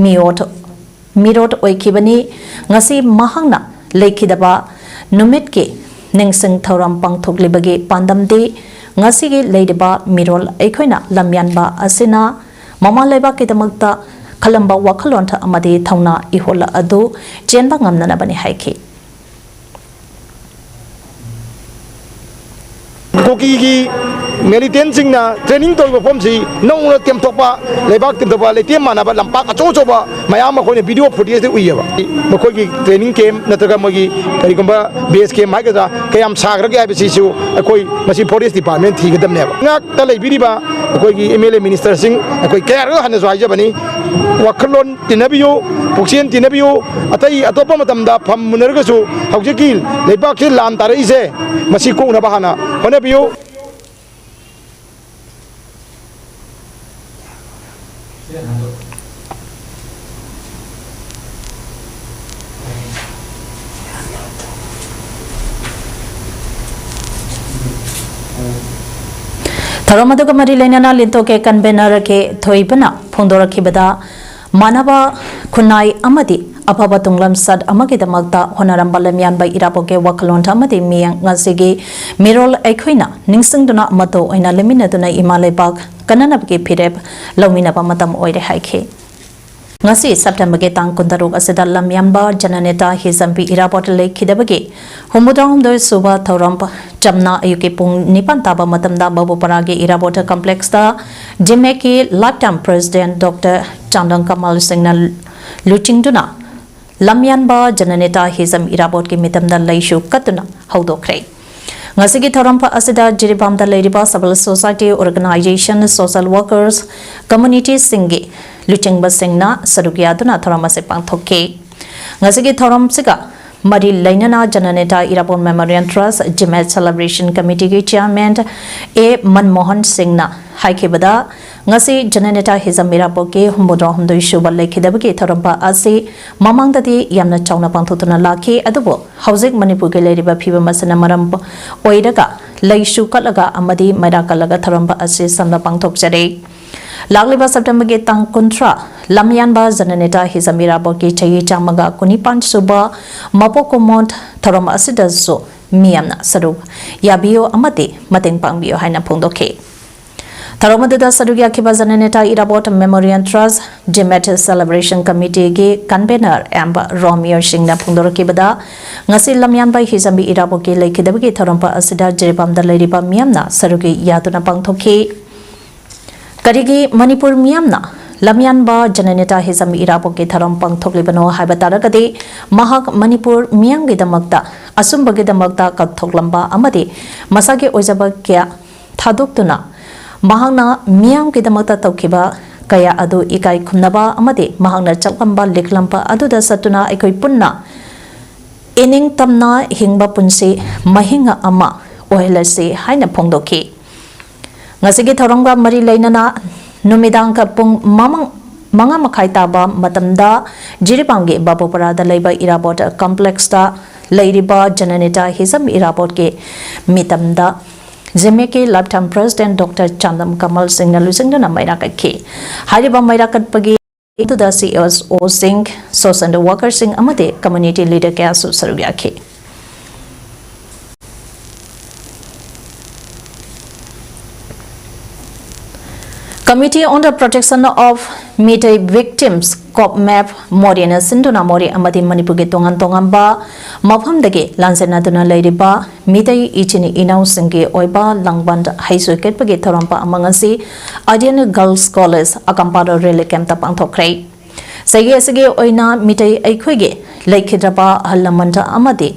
ꯃꯤꯑꯣꯠ ꯃꯤꯔꯣꯠ ꯑꯣꯏꯈꯤꯕꯅꯤ꯫ ꯉꯁꯤ ꯃꯍꯥꯛꯅ ꯂꯩꯈꯤꯗꯕ ꯅꯨꯃꯤꯠꯀꯤ ꯅꯤꯡꯁꯤꯡ ꯊꯧꯔꯝ ꯄꯥꯡꯊꯣꯛꯂꯤꯕꯒꯤ ꯄꯥꯟꯗꯝꯗꯤ ꯉꯁꯤꯒꯤ ꯂꯩꯔꯤꯕ ꯃꯤꯔꯣꯜ ꯑꯩꯈꯣꯏꯅ ꯂꯝꯌꯥꯟꯕ ꯑꯁꯤꯅ ꯃꯃꯥ ꯂꯩꯕꯥꯛꯀꯤꯗꯃꯛꯇ ꯈꯜꯂꯝꯕ ꯋꯥꯈꯜꯂꯣꯟ ꯑꯃꯗꯤ ꯊꯧꯅꯥ ꯏꯍꯨꯜ ꯑꯗꯨ ꯆꯦꯟꯕ ꯉꯝꯅꯅꯕꯅꯤ ꯍꯥꯏꯈꯤ꯫ ꯀꯨꯀꯤꯒꯤ ꯃꯤꯂꯤꯇꯦꯟꯁꯤꯡꯅ ꯇ꯭ꯔꯦꯅꯤꯡ ꯇꯧꯔꯤꯕ ꯃꯐꯝꯁꯤ ꯅꯧꯅ ꯇꯦꯝꯊꯣꯛꯄ, ꯂꯩꯕꯥꯛ ꯇꯦꯝꯊꯣꯛꯄ, ꯂꯩꯇꯦꯝ ꯃꯥꯟꯅꯕ ꯂꯝꯄꯥꯛ ꯑꯆꯧ ꯑꯆꯧꯕ ꯃꯌꯥꯝ ꯑꯃ ꯑꯩꯈꯣꯏꯅ ꯚꯤꯗꯤꯑꯣ ꯐꯨꯇꯦꯖꯇ ꯎꯏꯌꯦꯕ꯫ ꯃꯈꯣꯏꯒꯤ ꯇ꯭ꯔꯦꯅꯤꯡ ꯀꯦꯝꯞ ꯅꯠꯇ꯭ꯔꯒ ꯃꯣꯏꯒꯤ ꯀꯔꯤꯒꯨꯝꯕ ꯕꯦꯁ ꯀꯦꯝꯞ ꯍꯥꯏꯒꯗ꯭ꯔꯥ, ꯀꯌꯥꯝ ꯁꯥꯈ꯭ꯔꯒꯦ ꯍꯥꯏꯕꯁꯤꯁꯨ ꯑꯩꯈꯣꯏ ꯃꯁꯤ ꯐꯣꯔꯦꯁ ꯗꯤꯄꯥꯔꯠꯃꯦꯟ ꯊꯤꯒꯗꯕꯅꯦꯕ꯫ ꯉꯥꯛꯇ ꯂꯩꯕꯤꯔꯤꯕ ꯑꯩꯈꯣꯏꯒꯤ ꯑꯦꯝ ꯑꯦꯜ ꯑꯦ ꯃꯤꯅꯤꯁꯇꯔꯁꯤꯡ, ꯑꯩꯈꯣꯏ ꯀꯌꯥꯔꯛ ꯍꯟꯅꯁꯨ ꯍꯥꯏꯖꯕꯅꯤ, ꯋꯥꯈꯜꯂꯣꯟ ꯇꯤꯟꯅꯕꯤꯌꯨ, ꯄꯨꯛꯆꯦꯜ ꯇꯤꯟꯅꯕꯤꯌꯨ꯫ ꯑꯇꯩ ꯑꯇꯣꯞꯄ ꯃꯇꯝꯗ ꯐꯝ ꯃꯨꯟꯅꯔꯒꯁꯨ ꯍꯧꯖꯤꯛꯀꯤ ꯂꯩꯕꯥꯛꯁꯤ ꯂꯥꯟ ꯇꯥꯔꯛꯏꯁꯦ ꯃꯁꯤ ꯀꯣꯛꯅꯕ ꯍꯥꯟꯅ ꯍꯣꯠꯅꯕꯤꯌꯨ꯫ ꯊꯧꯔꯝ ꯑꯗꯨꯒ ꯃꯔꯤ ꯂꯩꯅꯅ ꯂꯤꯟꯇꯣꯀꯦ ꯀꯟꯚꯦꯅꯔ ꯀꯦ ꯊꯣꯏꯕꯅ ꯐꯣꯡꯗꯣꯔꯛꯈꯤꯕꯗ, ꯃꯥꯟꯅꯕ ꯈꯨꯟꯅꯥꯏ ꯑꯃꯗꯤ ꯑꯐꯕ ꯇꯨꯡꯂꯝꯆꯠ ꯑꯃꯒꯤꯗꯃꯛꯇ ꯍꯣꯠꯅꯔꯝꯕ ꯂꯝꯌꯥꯟꯕ ꯏꯔꯥꯕꯣꯠꯀꯤ ꯋꯥꯈꯜꯂꯣꯟ ꯑꯃꯗꯤ ꯃꯤꯠꯌꯦꯡ ꯉꯁꯤꯒꯤ ꯃꯤꯔꯣꯜ ꯑꯩꯈꯣꯏꯅ ꯅꯤꯡꯁꯤꯡꯗꯨꯅ ꯃꯇꯧ ꯑꯣꯏꯅ ꯂꯦꯞꯃꯤꯟꯅꯗꯨꯅ ꯏꯃꯥ ꯂꯩꯕꯥꯛ ꯀꯟꯅꯅꯕꯒꯤ ꯐꯤꯔꯦꯞ ꯂꯧꯃꯤꯟꯅꯕ ꯃꯇꯝ ꯑꯣꯏꯔꯦ ꯍꯥꯏꯈꯤ꯫ ꯉꯁꯤ ꯁꯦꯞꯇꯦꯝꯕꯔꯒꯤ ꯇꯥꯡ ꯀꯨꯟꯇꯔꯨꯛ ꯑꯁꯤꯗ ꯂꯝꯌꯥꯟꯕ ꯖꯅꯅꯦꯇꯥ ꯍꯤꯖꯝꯕꯤ ꯏꯔꯥꯕꯣꯠ ꯂꯩꯈꯤꯗꯕꯒꯤ ꯍꯨꯝꯐꯨꯇꯔꯥꯍꯨꯝꯗꯣꯏ ꯁꯨꯕ ꯊꯧꯔꯝ ꯆꯝꯅ ꯑꯌꯨꯛꯀꯤ ꯄꯨꯡ ꯅꯤꯄꯥꯟ ꯇꯥꯕ ꯃꯇꯝꯗ ꯕꯥꯕꯨꯄꯥꯔꯥꯒꯤ ꯏꯔꯥꯕꯣꯠ ꯀꯝꯄ꯭ꯂꯦꯛꯁꯇ ꯖꯤꯃꯦꯛꯀꯤ ꯂꯥꯏꯐ ꯇꯥꯏꯝ ꯄ꯭ꯔꯦꯁꯤꯗꯦꯟꯠ ꯗꯣꯛꯇꯔ ꯆꯥꯡꯗꯝ ꯀꯃꯜ ꯁꯤꯡꯅ ꯂꯨꯆꯤꯡꯗꯨꯅ ꯂꯝꯌꯥꯟꯕ ꯖꯅꯅꯦꯇꯥ ꯍꯤꯖꯝ ꯏꯔꯥꯕꯣꯠꯀꯤ ꯃꯤꯇꯝꯗ ꯂꯩꯁꯨ ꯀꯠꯇꯨꯅ ꯍꯧꯗꯣꯛꯈ꯭ꯔꯦ꯫ ꯉꯁꯤꯒꯤ ꯊꯧꯔꯝ ꯑꯁꯤꯗ ꯖꯤꯔꯤꯕꯥꯝꯗ ꯂꯩꯔꯤꯕ civil society organisation, social workers, communityꯁꯤꯡꯒꯤ ꯂꯨꯆꯤꯡꯕꯁꯤꯡꯅ ꯁꯔꯨꯛ ꯌꯥꯗꯨꯅ ꯊꯧꯔꯝ ꯑꯁꯤ ꯄꯥꯡꯊꯣꯛꯈꯤ꯫ ꯉꯁꯤꯒꯤ ꯊꯧꯔꯝꯁꯤꯒ ꯃꯔꯤ ꯂꯩꯅꯅ ꯖꯅꯅꯦꯇꯥ ꯏꯔꯥꯕꯣꯠ Memorial Trust ꯖꯤꯃꯦꯠ celebration committeeꯒꯤ chairman ꯑꯦ ꯃꯟꯃꯣꯍꯟ ꯁꯤꯡꯅ ꯍꯥꯏꯈꯤꯕꯗ, ꯉꯁꯤ ꯖꯅꯅꯦꯇꯥ ꯍꯤꯖꯝ ꯏꯔꯥꯕꯣꯠꯀꯤ ꯍꯨꯝꯐꯨꯇꯔꯥꯍꯨꯝꯗꯣꯏ ꯁꯨꯕ ꯂꯩꯈꯤꯗꯕꯒꯤ ꯊꯧꯔꯝ ꯑꯁꯤ ꯃꯃꯥꯡꯗꯗꯤ ꯌꯥꯝꯅ ꯆꯥꯎꯅ ꯄꯥꯡꯊꯣꯛꯇꯨꯅ ꯂꯥꯛꯈꯤ, ꯑꯗꯨꯕꯨ ꯍꯧꯖꯤꯛ ꯃꯅꯤꯄꯨꯔꯒꯤ ꯂꯩꯔꯤꯕ ꯐꯤꯕꯝ ꯑꯁꯤꯅ ꯃꯔꯝ ꯑꯣꯏꯔꯒ ꯂꯩꯁꯨ ꯀꯠꯂꯒ ꯑꯃꯗꯤ ꯃꯩꯔꯥ ꯀꯜꯂꯒ ꯊꯧꯔꯝ ꯑꯁꯤ ꯁꯝꯅ ꯄꯥꯡꯊꯣꯛꯆꯔꯤ꯫ ꯂꯥꯛꯂꯤꯕ ꯁꯦꯞꯇꯦꯝꯕꯔꯒꯤ ꯇꯥꯡ ꯀꯨꯟꯊ꯭ꯔꯥ, ꯂꯝꯌꯥꯟꯕ ꯖꯅꯅꯦꯇꯥ ꯍꯤꯖꯝ ꯏꯔꯥꯕꯣꯠꯀꯤ ꯆꯍꯤ ꯆꯥꯝꯃꯒ ꯀꯨꯟꯅꯤꯄꯥꯟ ꯁꯨꯕ ꯃꯄꯣꯛ ꯀꯨꯝꯑꯣꯟ ꯊꯧꯔꯝ ꯑꯁꯤꯗꯁꯨ ꯃꯤꯌꯥꯝꯅ ꯁꯔꯨꯛ ꯌꯥꯕꯤꯌꯨ ꯑꯃꯗꯤ ꯃꯇꯦꯡ ꯄꯥꯡꯕꯤꯌꯨ ꯍꯥꯏꯅ ꯐꯣꯡꯗꯣꯛꯈꯤ꯫ ꯊꯧꯔꯝ ꯑꯗꯨꯗ ꯁꯔꯨꯛ ꯌꯥꯈꯤꯕ ꯖꯅꯅꯦꯇꯥ ꯏꯔꯥꯕꯣꯠ Memorial Trust Demat Celebration Committeeꯒꯤ Convener M Romeo Singhꯅ ꯐꯣꯡꯗꯣꯔꯛꯈꯤꯕꯗ, ꯉꯁꯤ ꯂꯝꯌꯥꯟꯕ ꯍꯤꯖꯝꯕꯤ ꯏꯔꯥꯕꯣꯠꯀꯤ ꯂꯩꯈꯤꯗꯕꯒꯤ ꯊꯧꯔꯝ ꯑꯁꯤꯗ ꯖꯤꯔꯤꯕꯥꯝꯗ ꯂꯩꯔꯤꯕ ꯃꯤꯌꯥꯝꯅ ꯁꯔꯨꯛ ꯌꯥꯗꯨꯅ ꯄꯥꯡꯊꯣꯛꯈꯤ꯫ ꯀꯔꯤꯒꯤ ꯃꯅꯤꯄꯨꯔ ꯃꯤꯌꯥꯝꯅ ꯂꯝꯌꯥꯟꯕ ꯖꯅꯅꯦꯇꯥ ꯍꯤꯖꯝꯕꯤ ꯏꯔꯥꯕꯣꯠꯀꯤ ꯊꯧꯔꯝ ꯄꯥꯡꯊꯣꯛꯂꯤꯕꯅꯣ ꯍꯥꯏꯕ ꯇꯥꯔꯒꯗꯤ, ꯃꯍꯥꯛ ꯃꯅꯤꯄꯨꯔ ꯃꯤꯌꯥꯝꯒꯤꯗꯃꯛꯇ, ꯑꯆꯨꯝꯕꯒꯤꯗꯃꯛꯇ ꯀꯠꯊꯣꯛꯂꯝꯕ ꯑꯃꯗꯤ ꯃꯁꯥꯒꯤ ꯑꯣꯏꯖꯕ ꯀꯌꯥ ꯊꯥꯗꯣꯛꯇꯨꯅ ꯃꯍꯥꯛꯅ ꯃꯤꯌꯥꯝꯒꯤꯗꯃꯛꯇ ꯇꯧꯈꯤꯕ ꯀꯌꯥ ꯑꯗꯨ ꯏꯀꯥꯏ ꯈꯨꯝꯅꯕ ꯑꯃꯗꯤ ꯃꯍꯥꯛꯅ ꯆꯠꯂꯝꯕ ꯂꯤꯛꯂꯝꯕ ꯑꯗꯨꯗ ꯆꯠꯇꯨꯅ ꯑꯩꯈꯣꯏ ꯄꯨꯟꯅ ꯏꯅꯤꯡ ꯇꯝꯅ ꯍꯤꯡꯕ ꯄꯨꯟꯁꯤ ꯃꯍꯤꯡ ꯑꯃ ꯑꯣꯏꯍꯜꯂꯁꯤ ꯍꯥꯏꯅ ꯐꯣꯡꯗꯣꯛꯈꯤ꯫ ꯉꯁꯤꯒꯤ ꯊꯧꯔꯝꯒ ꯃꯔꯤ ꯂꯩꯅꯅ ꯅꯨꯃꯤꯗꯥꯡꯒ ꯄꯨꯡ ꯃꯃꯥꯡ-, ꯃꯉꯥ ꯃꯈꯥꯏ ꯇꯥꯕ ꯃꯇꯝꯗ ꯖꯤꯔꯤꯕꯥꯝꯒꯤ ꯕꯥꯕꯨꯄꯔꯥꯗ ꯂꯩꯕ ꯏꯔꯥꯕꯣꯠ complexꯇ ꯂꯩꯔꯤꯕ ꯖꯅꯅꯦꯇꯥ ꯍꯤꯖꯝ ꯏꯔꯥꯕꯣꯠꯀꯤ ꯃꯤꯇꯝꯗ ꯖꯤꯃꯦꯀꯤ Lifetime President Doctor ꯆꯥꯟꯗꯝ ꯀꯃꯜ ꯁꯤꯡꯅ ꯂꯨꯆꯤꯡꯗꯨꯅ ꯃꯩꯔꯥ ꯀꯠꯈꯤ꯫ ꯍꯥꯏꯔꯤꯕ ꯃꯩꯔꯥ ꯀꯠꯄꯒꯤ ꯑꯗꯨꯗ CSOꯁꯤꯡ, social workerꯁꯤꯡ ꯑꯃꯗꯤ community leader ꯀꯌꯥꯁꯨ ꯁꯔꯨꯛ ꯌꯥꯈꯤ꯫ Committee on the Protection of Meitei Victims, COPMAP, ꯃꯣꯔꯦꯅ ꯁꯤꯟꯗꯨꯅ ꯃꯣꯔꯦ ꯑꯃꯗꯤ ꯃꯅꯤꯄꯨꯔꯒꯤ ꯇꯣꯉꯥꯟ ꯇꯣꯉꯥꯟꯕ ꯃꯐꯝꯗꯒꯤ ꯂꯥꯟꯖꯦꯟꯅꯗꯨꯅ ꯂꯩꯔꯤꯕ ꯃꯤꯇꯩ ꯏꯆꯤꯟ ꯏꯅꯥꯎꯁꯤꯡꯒꯤ ꯑꯣꯏꯕ ꯂꯥꯡꯕꯟ ꯍꯩꯁꯣꯏ ꯀꯠꯄꯒꯤ ꯊꯧꯔꯝ ꯑꯃ ꯉꯁꯤ Ideal Girls College, ꯑꯀꯝꯄꯥꯔꯣ Relief Campꯇ ꯄꯥꯡꯊꯣꯛꯈ꯭ꯔꯦ꯫ ꯆꯍꯤ ꯑꯁꯤꯒꯤ ꯑꯣꯏꯅ ꯃꯤꯇꯩ ꯑꯩꯈꯣꯏꯒꯤ ꯂꯩꯈꯤꯗ꯭ꯔꯕ ꯑꯍꯜ ꯂꯃꯟꯗ ꯑꯃꯗꯤ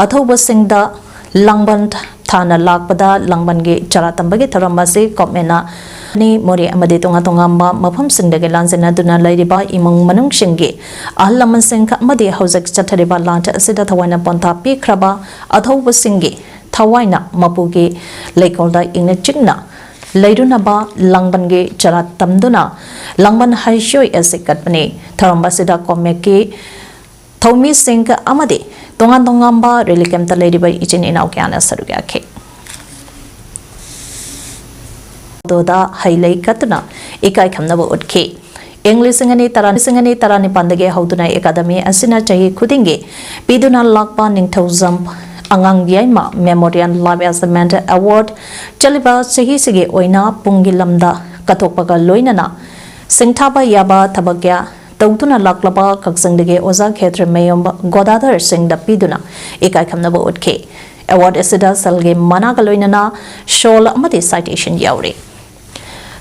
ꯑꯊꯧꯕꯁꯤꯡꯗ ꯂꯥꯡꯕꯟ ꯊꯥꯅ ꯂꯥꯛꯄꯗ ꯂꯥꯡꯕꯟꯒꯤ ꯆꯔꯥ ꯇꯝꯕꯒꯤ ꯊꯧꯔꯝ ꯑꯁꯤ COPMAPꯅ ꯃꯣꯔꯦ ꯑꯃꯗꯤ ꯇꯣꯉꯥꯟ ꯇꯣꯉꯥꯟꯕ ꯃꯐꯝꯁꯤꯡꯗꯒꯤ ꯂꯥꯟꯖꯦꯟꯅꯗꯨꯅ ꯂꯩꯔꯤꯕ ꯏꯃꯨꯡ ꯃꯅꯨꯡꯁꯤꯡꯒꯤ ꯑꯍꯜ ꯂꯃꯟꯁꯤꯡ ꯑꯃꯗꯤ ꯍꯧꯖꯤꯛ ꯆꯠꯊꯔꯤꯕ ꯂꯥꯟ ꯑꯁꯤꯗ ꯊꯋꯥꯏꯅ ꯄꯣꯟꯊꯥ ꯄꯤꯈ꯭ꯔꯕ ꯑꯊꯧꯕꯁꯤꯡꯒꯤ ꯊꯋꯥꯏꯅ ꯃꯄꯨꯒꯤ ꯂꯩꯀꯣꯜꯗ ꯏꯪꯅ ꯆꯤꯛꯅ ꯂꯩꯔꯨꯅꯕ ꯂꯥꯡꯕꯟꯒꯤ ꯆꯔꯥ ꯇꯝꯗꯨꯅ ꯂꯥꯡꯕꯟ ꯍꯩꯁꯣꯏ ꯑꯁꯤ ꯀꯠꯄꯅꯤ꯫ ꯊꯧꯔꯝ ꯑꯁꯤꯗ COPMAPꯀꯤ ꯊꯧꯃꯤꯁꯤꯡ ꯑꯃꯗꯤ ꯇꯣꯉꯥꯟ ꯇꯣꯉꯥꯟꯕ Relief Campꯇ ꯂꯩꯔꯤꯕ ꯏꯆꯤꯟ ꯏꯅꯥꯎ ꯀꯌꯥꯅ ꯁꯔꯨꯛ ꯌꯥꯈꯤ꯫ ꯑꯗꯨꯗ ꯍꯩ ꯂꯩ ꯀꯠꯇꯨꯅ ꯏꯀꯥꯏ ꯈꯨꯝꯅꯕ ꯎꯠꯈꯤ꯫ ꯏꯪ ꯂꯤꯁꯤꯡ ꯑꯅꯤ ꯇꯔꯥ, ꯂꯤꯁꯤꯡ ꯑꯅꯤ ꯇꯔꯥꯅꯤꯄꯥꯟꯗꯒꯤ ꯍꯧꯗꯨꯅ academy ꯑꯁꯤꯅ ꯆꯍꯤ ꯈꯨꯗꯤꯡꯒꯤ ꯄꯤꯗꯨꯅ ꯂꯥꯛꯄ ꯅꯤꯡꯊꯧꯖꯝ ꯑꯉꯥꯡ ꯌꯥꯏꯃ Memorial Life Achievement Award ꯆꯠꯂꯤꯕ ꯆꯍꯤꯁꯤꯒꯤ ꯑꯣꯏꯅ ꯄꯨꯡꯒꯤ ꯂꯝꯗ ꯀꯠꯊꯣꯛꯄꯒ ꯂꯣꯏꯅꯅ ꯁꯤꯡꯊꯥꯕ ꯌꯥꯕ ꯊꯕꯛ ꯀꯌꯥ ꯇꯧꯗꯨꯅ ꯂꯥꯛꯂꯕ ꯀꯛꯆꯤꯡꯗꯒꯤ ꯑꯣꯖꯥ ꯈꯦꯇ꯭ꯔꯤꯃꯌꯨꯝ ꯒꯣꯗꯥꯙꯔ ꯁꯤꯡꯗ ꯄꯤꯗꯨꯅ ꯏꯀꯥꯏ ꯈꯨꯝꯅꯕ ꯎꯠꯈꯤ꯫ Award ꯑꯁꯤꯗ ꯁꯦꯜꯒꯤ ꯃꯅꯥꯒ ꯂꯣꯏꯅꯅ shawl ꯑꯃꯗꯤ citation ꯌꯥꯎꯔꯤ꯫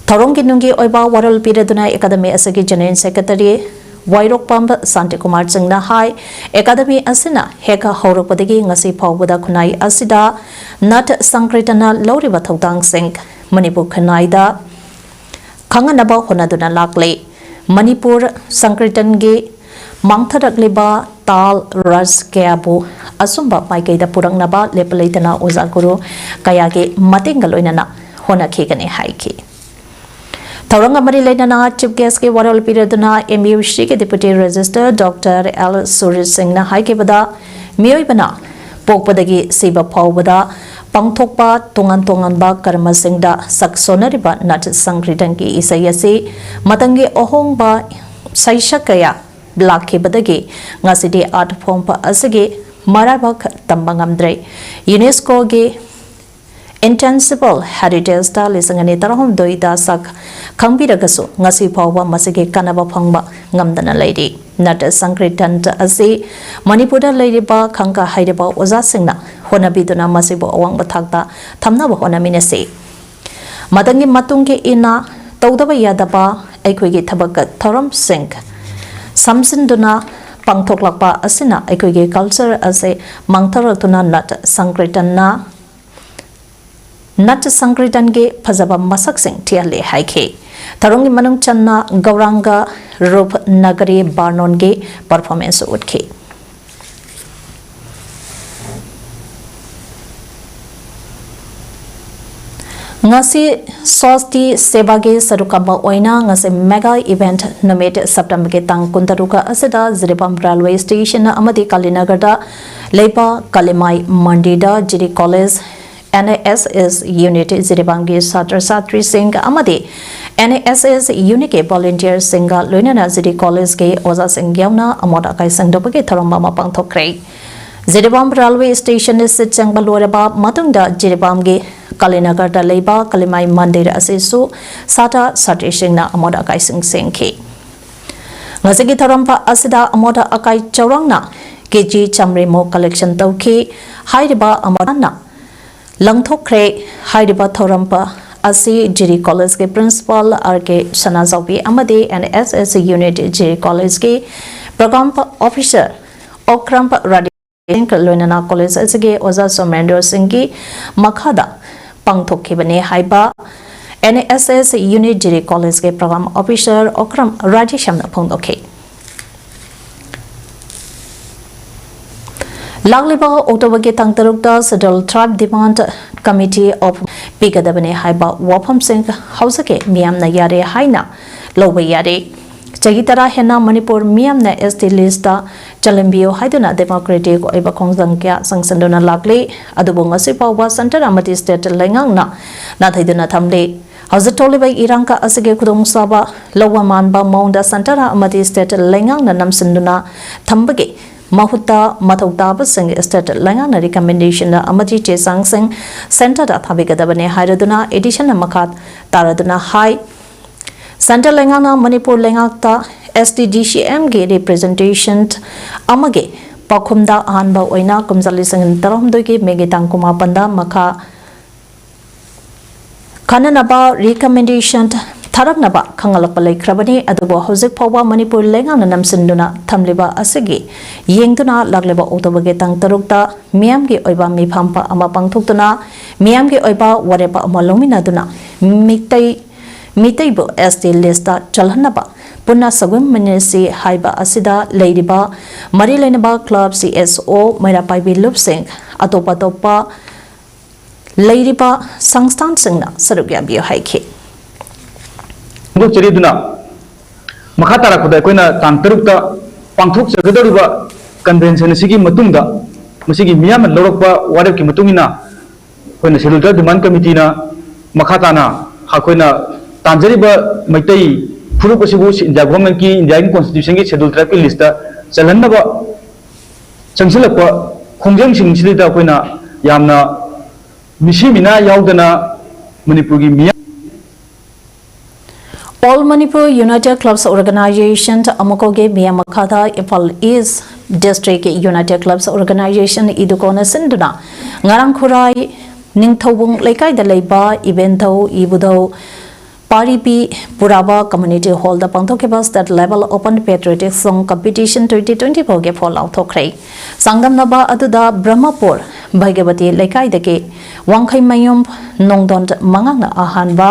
ꯊꯧꯔꯝꯒꯤ ꯅꯨꯡꯒꯤ ꯑꯣꯏꯕ ꯋꯥꯔꯣꯜ ꯄꯤꯔꯗꯨꯅ academy ꯑꯁꯤꯒꯤ General Secretary ꯋꯥꯏꯔꯣꯛꯄꯝ ꯁꯥꯟꯇꯤꯀꯨꯃꯥꯔ ꯁꯤꯡꯅ ꯍꯥꯏ, academy ꯑꯁꯤꯅ ꯍꯦꯛ ꯍꯧꯔꯛꯄꯗꯒꯤ ꯉꯁꯤ ꯐꯥꯎꯕꯗ ꯈꯨꯟꯅꯥꯏ ꯑꯁꯤꯗ ꯅꯥꯠ ꯁꯪꯀ꯭ꯔꯤꯇꯟꯅ ꯂꯧꯔꯤꯕ ꯊꯧꯗꯥꯡꯁꯤꯡ ꯃꯅꯤꯄꯨꯔ ꯈꯨꯟꯅꯥꯏꯗ ꯈꯪꯍꯟꯅꯕ ꯍꯣꯠꯅꯗꯨꯅ ꯂꯥꯛꯂꯤ꯫ ꯃꯅꯤꯄꯨꯔ ꯁꯪꯀ꯭ꯔꯤꯇꯟꯒꯤ ꯃꯥꯡꯊꯔꯛꯂꯤꯕ ꯇꯥꯜ ꯔꯁ ꯀꯌꯥꯕꯨ ꯑꯆꯨꯝꯕ ꯃꯥꯏꯀꯩꯗ ꯄꯨꯔꯛꯅꯕ ꯂꯦꯞꯄ ꯂꯩꯇꯅ ꯑꯣꯖꯥ ꯒꯨꯔꯨ ꯀꯌꯥꯒꯤ ꯃꯇꯦꯡꯒ ꯂꯣꯏꯅꯅ ꯍꯣꯠꯅꯈꯤꯒꯅꯤ ꯍꯥꯏꯈꯤ꯫ ꯊꯧꯔꯝꯒ ꯃꯔꯤ ꯂꯩꯅꯅ Chief Guestꯀꯤ ꯋꯥꯔꯣꯜ ꯄꯤꯔꯗꯨꯅ MUCꯒꯤ Deputy Registrar Doctor L ꯁꯨꯔꯖ ꯁꯤꯡꯅ ꯍꯥꯏꯈꯤꯕꯗ, ꯃꯤꯑꯣꯏꯕꯅ ꯄꯣꯛꯄꯗꯒꯤ ꯁꯤꯕ ꯐꯥꯎꯕꯗ ꯄꯥꯡꯊꯣꯛꯄ ꯇꯣꯉꯥꯟ ꯇꯣꯉꯥꯟꯕ ꯀꯔꯃꯁꯤꯡꯗ ꯁꯛ ꯁꯣꯟꯅꯔꯤꯕ ꯅꯥꯠ ꯁꯪꯀ꯭ꯔꯤꯇꯟꯒꯤ ꯏꯁꯩ ꯑꯁꯤ ꯃꯇꯝꯒꯤ ꯑꯍꯣꯡꯕ ꯁꯩꯁꯛ ꯀꯌꯥ ꯂꯥꯛꯈꯤꯕꯗꯒꯤ ꯉꯁꯤꯗꯤ art form ꯑꯁꯤꯒꯤ ꯃꯔꯥꯏꯕꯛ ꯇꯝꯕ ꯉꯝꯗ꯭ꯔꯦ꯫ UNESCOꯒꯤ Intangible Heritageꯇ ꯂꯤꯁꯤꯡ ꯑꯅꯤ ꯇꯔꯥꯍꯨꯝꯗꯣꯏꯗ ꯁꯛ ꯈꯪꯕꯤꯔꯒꯁꯨ ꯉꯁꯤ ꯐꯥꯎꯕ ꯃꯁꯤꯒꯤ ꯀꯥꯟꯅꯕ ꯐꯪꯕ ꯉꯝꯗꯅ ꯂꯩꯔꯤ꯫ ꯅꯥꯠ ꯁꯪꯀ꯭ꯔꯤꯇꯟ ꯑꯁꯤ ꯃꯅꯤꯄꯨꯔꯗ ꯂꯩꯔꯤꯕ ꯈꯪꯒ ꯍꯩꯔꯕ ꯑꯣꯖꯥꯁꯤꯡꯅ ꯍꯣꯠꯅꯕꯤꯗꯨꯅ ꯃꯁꯤꯕꯨ ꯑꯋꯥꯡꯕ ꯊꯥꯛꯇ ꯊꯝꯅꯕ ꯍꯣꯠꯅꯃꯤꯟꯅꯁꯤ꯫ ꯃꯇꯝꯒꯤ ꯃꯇꯨꯡ ꯏꯟꯅ ꯇꯧꯗꯕ ꯌꯥꯗꯕ ꯑꯩꯈꯣꯏꯒꯤ ꯊꯕꯛ ꯊꯧꯔꯝꯁꯤꯡ ꯁꯝꯖꯤꯟꯗꯨꯅ ꯄꯥꯡꯊꯣꯛꯂꯛꯄ ꯑꯁꯤꯅ ꯑꯩꯈꯣꯏꯒꯤ culture ꯑꯁꯤ ꯃꯥꯡꯊꯔꯛꯇꯨꯅ ꯅꯥꯠ ꯁꯪꯀ꯭ꯔꯤꯇꯟꯅ ꯅꯥꯠ ꯁꯪꯀ꯭ꯔꯤꯇꯟꯒꯤ ꯐꯖꯕ ꯃꯁꯛꯁꯤꯡ ꯊꯤꯍꯜꯂꯤ ꯍꯥꯏꯈꯤ꯫ ꯊꯧꯔꯝꯒꯤ ꯃꯅꯨꯡ ꯆꯟꯅ ꯒꯧꯔꯥꯡꯒ ꯔꯨꯞ ꯅꯒꯔꯤ ꯕꯥꯔꯅꯣꯟꯒꯤ performance ꯎꯠꯈꯤ꯫ ꯉꯁꯤ ꯁ꯭ꯋꯥꯁꯇꯤ ꯁꯦꯕꯥꯒꯤ ꯁꯔꯨꯛ ꯑꯃ ꯑꯣꯏꯅ ꯉꯁꯤ mega event ꯅꯨꯃꯤꯠ Septemberꯒꯤ ꯇꯥꯡ ꯀꯨꯟꯇꯔꯨꯛ ꯑꯁꯤꯗ ꯖꯤꯔꯤꯕꯥꯝ railway station ꯑꯃꯗꯤ ꯀꯥꯂꯤꯅꯒꯔꯗ ꯂꯩꯕ ꯀꯥꯂꯤꯃꯥꯏ ꯃꯟꯗꯤꯔꯗ ꯖꯤꯔꯤ College NASS unit ꯖꯤꯔꯤꯕꯥꯝꯒꯤ ꯁꯥꯇ꯭ꯔ ꯁꯥꯇ꯭ꯔꯤꯁꯤꯡ ꯑꯃꯗꯤ NASS unitꯀꯤ volunteerꯁꯤꯡꯒ ꯂꯣꯏꯅꯅ ꯖꯤꯔꯤ Collegeꯀꯤ ꯑꯣꯖꯥꯁꯤꯡ ꯌꯥꯎꯅ ꯑꯃꯣꯠ ꯑꯀꯥꯏ ꯁꯦꯡꯗꯣꯛꯄꯒꯤ ꯊꯧꯔꯝ ꯑꯃ ꯄꯥꯡꯊꯣꯛꯈ꯭ꯔꯦ꯫ ꯖꯤꯔꯤꯕꯥꯝ ꯔꯦꯜꯋꯦ ꯁ꯭ꯇꯦꯁꯟꯗ ꯁꯤꯠ ꯆꯪꯕ ꯂꯣꯏꯔꯕ ꯃꯇꯨꯡꯗ ꯖꯤꯔꯤꯕꯥꯝꯒꯤ ꯀꯥꯂꯤꯅꯒꯔꯗ ꯂꯩꯕ ꯀꯂꯤꯃꯥꯏ ꯃꯟꯗꯤꯔ ꯑꯁꯤꯁꯨ ꯁꯥꯇ꯭ꯔ ꯁꯥꯇ꯭ꯔꯤꯁꯤꯡꯅ ꯑꯃꯣꯠ ꯑꯀꯥꯏꯁꯤꯡ ꯁꯦꯡꯈꯤ꯫ ꯉꯁꯤꯒꯤ ꯊꯧꯔꯝ ꯑꯁꯤꯗ ꯑꯃꯣꯠ ꯑꯀꯥꯏ ꯆꯥꯎꯔꯥꯛꯅ ꯀꯦ ꯖꯤ ꯆꯥꯃꯔꯤꯃꯨꯛ ꯀꯂꯦꯛꯁꯟ ꯇꯧꯈꯤ꯫ ꯍꯥꯏꯔꯤꯕ ꯑꯃꯣꯠ ꯑꯀꯥꯏꯅ ꯂꯪꯊꯣꯛꯈ꯭ꯔꯦ꯫ ꯍꯥꯏꯔꯤꯕ ꯊꯧꯔꯝ ꯑꯁꯤ ꯖꯤꯔꯤ ꯀꯣꯂꯦꯖꯀꯤ ꯄ꯭ꯔꯤꯟꯁꯤꯄꯥꯜ ꯑꯥꯔ ꯀꯦ ꯁꯅꯥꯖꯥꯎꯕꯤ ꯑꯃꯗꯤ ꯑꯦꯟ ꯑꯦꯁ ꯑꯦꯁ ꯌꯨꯅꯤꯠ ꯖꯤꯔꯤ ꯀꯣꯂꯦꯖꯀꯤ ꯄ꯭ꯔꯣꯒ꯭ꯔꯥꯝ ꯑꯣꯐꯤꯁꯔ ꯑꯣꯀ꯭ꯔꯝ ꯔꯥꯗꯤ ꯂꯣꯏꯅꯅ ꯀꯣꯂꯦꯖ ꯑꯁꯤꯒꯤ ꯑꯣꯖꯥ ꯁꯣꯃꯦꯟꯗ꯭ꯔ ꯁꯤꯡꯒꯤ ꯃꯈꯥꯗ ꯄꯥꯡꯊꯣꯛꯈꯤꯕꯅꯤ ꯍꯥꯏꯕ ꯑꯦꯟ ꯑꯦꯁ ꯑꯦꯁ ꯌꯨꯅꯤꯠ ꯖꯤꯔꯤ ꯀꯣꯂꯦꯖꯀꯤ ꯄ꯭ꯔꯣꯒ꯭ꯔꯥꯝ ꯑꯣꯐꯤꯁꯔ ꯑꯣꯀ꯭ꯔꯝ ꯔꯥꯙꯦꯁ꯭ꯌꯥꯝꯅ ꯐꯣꯡꯗꯣꯛꯈꯤ꯫ ꯂꯥꯛꯂꯤꯕ ꯑꯣꯛꯇꯣꯕꯔꯒꯤ ꯇꯥꯡ ꯇꯔꯨꯛꯇ Scheduled Tribe Demand Committee of ꯄꯤꯒꯗꯕꯅꯤ ꯍꯥꯏꯕ ꯋꯥꯐꯝꯁꯤꯡ ꯍꯧꯖꯤꯛꯀꯤ ꯃꯤꯌꯥꯝꯅ ꯌꯥꯔꯦ ꯍꯥꯏꯅ ꯂꯧꯕ ꯌꯥꯔꯦ꯫ ꯆꯍꯤ ꯇꯔꯥ ꯍꯦꯟꯅ ꯃꯅꯤꯄꯨꯔ ꯃꯤꯌꯥꯝꯅ ꯑꯦꯁ ꯇꯤ ꯂꯤꯁꯇ ꯆꯜꯍꯟꯕꯤꯌꯨ ꯍꯥꯏꯗꯨꯅ ꯗꯦꯃꯣꯀ꯭ꯔꯦꯇꯤꯛ ꯑꯣꯏꯕ ꯈꯣꯡꯖꯪ ꯀꯌꯥ ꯆꯪꯁꯤꯟꯗꯨꯅ ꯂꯥꯛꯂꯤ꯫ ꯑꯗꯨꯕꯨ ꯉꯁꯤ ꯐꯥꯎꯕ ꯁꯦꯟꯇꯔ ꯑꯃꯗꯤ ꯁ꯭ꯇꯦꯠ ꯂꯩꯉꯥꯛꯅ ꯅꯥꯊꯩꯗꯨꯅ ꯊꯝꯂꯤ꯫ ꯍꯧꯖꯤꯛ ꯊꯣꯛꯂꯤꯕ ꯏꯔꯥꯡ ꯑꯁꯤꯒꯤ ꯈꯨꯗꯣꯡꯆꯥꯕ ꯂꯧꯕ ꯃꯥꯟꯕ ꯃꯑꯣꯡꯗ ꯁꯦꯟꯇꯔ ꯑꯃꯗꯤ ꯁ꯭ꯇꯦꯠ ꯂꯩꯉꯥꯛꯅ ꯅꯝꯁꯤꯟꯗꯨꯅ ꯊꯝꯕꯒꯤ ꯃꯍꯨꯠꯇ ꯃꯊꯧ ꯇꯥꯕꯁꯤꯡ ꯁ꯭ꯇꯦꯠ ꯂꯩꯉꯥꯛꯅ ꯔꯤꯀꯃꯦꯟꯗꯦꯁꯟ ꯑꯃꯗꯤ ꯆꯦ ꯆꯥꯡꯁꯤꯡ ꯁꯦꯟꯇꯔꯗ ꯊꯥꯕꯤꯒꯗꯕꯅꯤ ꯍꯥꯏꯔꯗꯨꯅ ꯑꯦꯗꯤꯁꯟꯅ ꯃꯈꯥ ꯇꯥꯔꯗꯨꯅ ꯍꯥꯏ꯫ ꯁꯦꯟꯇꯔ ꯂꯩꯉꯥꯛꯅ ꯃꯅꯤꯄꯨꯔ ꯂꯩꯉꯥꯛꯇ ꯑꯦꯁ ꯇꯤ ꯗꯤ ꯁꯤ ꯑꯦꯝꯒꯤ ꯔꯤꯄ꯭ꯔꯖꯦꯟꯇꯦꯁꯟ ꯑꯃꯒꯤ ꯄꯥꯎꯈꯨꯝꯗ ꯑꯍꯥꯟꯕ ꯑꯣꯏꯅ ꯀꯨꯝꯖꯥ ꯂꯤꯁꯤꯡ ꯑꯅꯤ ꯇꯔꯥꯍꯨꯝꯗꯣꯏꯒꯤ ꯃꯦꯒꯤ ꯇꯥꯡ ꯀꯨꯟꯃꯥꯄꯟꯗ ꯃꯈꯥ ꯈꯟꯅꯅꯕ ꯔꯤꯀꯃꯦꯟꯗꯦꯁꯟ ꯊꯥꯔꯛꯅꯕ ꯈꯪꯍꯜꯂꯛꯄ ꯂꯩꯈ꯭ꯔꯕꯅꯤ꯫ ꯑꯗꯨꯕꯨ ꯍꯧꯖꯤꯛ ꯐꯥꯎꯕ ꯃꯅꯤꯄꯨꯔ ꯂꯩꯉꯥꯛꯅ ꯅꯝꯁꯤꯟꯗꯨꯅ ꯊꯝꯂꯤꯕ ꯑꯁꯤꯒꯤ ꯌꯦꯡꯗꯨꯅ ꯂꯥꯛꯂꯤꯕ ꯑꯣꯛꯇꯣꯕꯔꯒꯤ ꯇꯥꯡ ꯇꯔꯨꯛꯇ ꯃꯤꯌꯥꯝꯒꯤ ꯑꯣꯏꯕ ꯃꯤꯐꯝ ꯑꯃ ꯄꯥꯡꯊꯣꯛꯇꯨꯅ ꯃꯤꯌꯥꯝꯒꯤ ꯑꯣꯏꯕ ꯋꯥꯔꯦꯞ ꯑꯃ ꯂꯧꯃꯤꯟꯅꯗꯨꯅ ꯃꯤꯇꯩ ꯃꯤꯇꯩꯕꯨ ꯑꯦꯁ ꯇꯤ ꯂꯤꯁꯇ ꯆꯜꯍꯟꯅꯕ ꯄꯨꯟꯅ ꯁꯒꯨꯝ ꯃꯤꯟꯅꯁꯤ ꯍꯥꯏꯕ ꯑꯁꯤꯗ ꯂꯩꯔꯤꯕ ꯃꯔꯤ ꯂꯩꯅꯕ ꯀ꯭ꯂꯕ, ꯁꯤ ꯑꯦꯁ ꯑꯣ, ꯃꯩꯔꯥ ꯄꯥꯏꯕꯤ ꯂꯨꯞꯁꯤꯡ, ꯑꯇꯣꯞ ꯑꯇꯣꯞꯄ ꯂꯩꯔꯤꯕ ꯁꯪꯁꯊꯥꯟꯁꯤꯡꯅ ꯁꯔꯨꯛ ꯌꯥꯕꯤꯌꯨ ꯍꯥꯏꯈꯤ꯫ ꯐꯣꯡꯗꯣꯛꯆꯔꯤ꯫ ꯑꯗꯨꯅ ꯃꯈꯥ ꯇꯥꯔꯛꯄꯗ ꯑꯩꯈꯣꯏꯅ ꯇꯥꯡ ꯇꯔꯨꯛꯇ ꯄꯥꯡꯊꯣꯛꯆꯒꯗꯧꯔꯤꯕ ꯀꯟꯚꯦꯟꯁꯟ ꯑꯁꯤꯒꯤ ꯃꯇꯨꯡꯗ ꯃꯁꯤꯒꯤ ꯃꯤꯌꯥꯝꯅ ꯂꯧꯔꯛꯄ ꯋꯥꯔꯦꯞꯀꯤ ꯃꯇꯨꯡ ꯏꯟꯅ ꯑꯩꯈꯣꯏꯅ Scheduled Tribe Demand Committeeꯅ ꯃꯈꯥ ꯇꯥꯅ ꯑꯩꯈꯣꯏꯅ ꯇꯥꯟꯖꯔꯤꯕ ꯃꯩꯇꯩ ꯐꯨꯔꯨꯞ ꯑꯁꯤꯕꯨ ꯏꯟꯗꯤꯌꯥ ꯒꯣꯚꯔꯟꯃꯦꯟꯠꯀꯤ, ꯏꯟꯗꯤꯌꯥꯒꯤ ꯀꯣꯟꯁꯇꯤꯇ꯭ꯌꯨꯁꯟꯒꯤ Scheduled Tribeꯀꯤ ꯂꯤꯁꯇ ꯆꯜꯍꯟꯅꯕ ꯆꯪꯁꯤꯜꯂꯛꯄ ꯈꯣꯡꯖꯪꯁꯤꯡꯁꯤꯗ ꯑꯩꯈꯣꯏꯅ ꯌꯥꯝꯅ ꯃꯤꯁꯤ ꯃꯤꯅꯥ ꯌꯥꯎꯗꯅ ꯃꯅꯤꯄꯨꯔꯒꯤ ꯃꯤꯌꯥꯝ All Manipur United Clubs Organization ꯑꯃꯨꯀꯣꯒꯤ ꯃꯤꯌꯥꯝ ꯃꯈꯥꯗ ꯏꯝꯐꯥꯜ ꯏꯁ ꯗꯤꯁꯇ꯭ꯔꯤꯛꯀꯤ United Clubs Organization ꯏꯗꯨꯀꯣꯅ ꯁꯤꯟꯗꯨꯅ ꯉꯔꯥꯡ ꯈꯨꯔꯥꯏ ꯅꯤꯡꯊꯧꯕꯨꯡ ꯂꯩꯀꯥꯏꯗ ꯂꯩꯕ ꯏꯕꯦꯟꯊꯧ ꯏꯕꯨꯙꯧ ꯄꯥꯔꯤꯕꯤ ꯄꯨꯔꯥꯕ Community Hallꯗ ꯄꯥꯡꯊꯣꯛꯈꯤꯕ State Level Open Patriotic Song Competition twenty twenty fourꯒꯤ ꯐꯣꯜ ꯂꯥꯎꯊꯣꯛꯈ꯭ꯔꯦ꯫ ꯆꯥꯡꯗꯝꯅꯕ ꯑꯗꯨꯗ ꯕ꯭ꯔꯍꯃꯄꯨꯔ ꯚꯒꯕꯇꯤ ꯂꯩꯀꯥꯏꯗꯒꯤ ꯋꯥꯡꯈꯩꯃꯌꯨꯝ ꯅꯣꯡꯗꯣꯟ ꯃꯉꯥꯡꯅ ꯑꯍꯥꯟꯕ,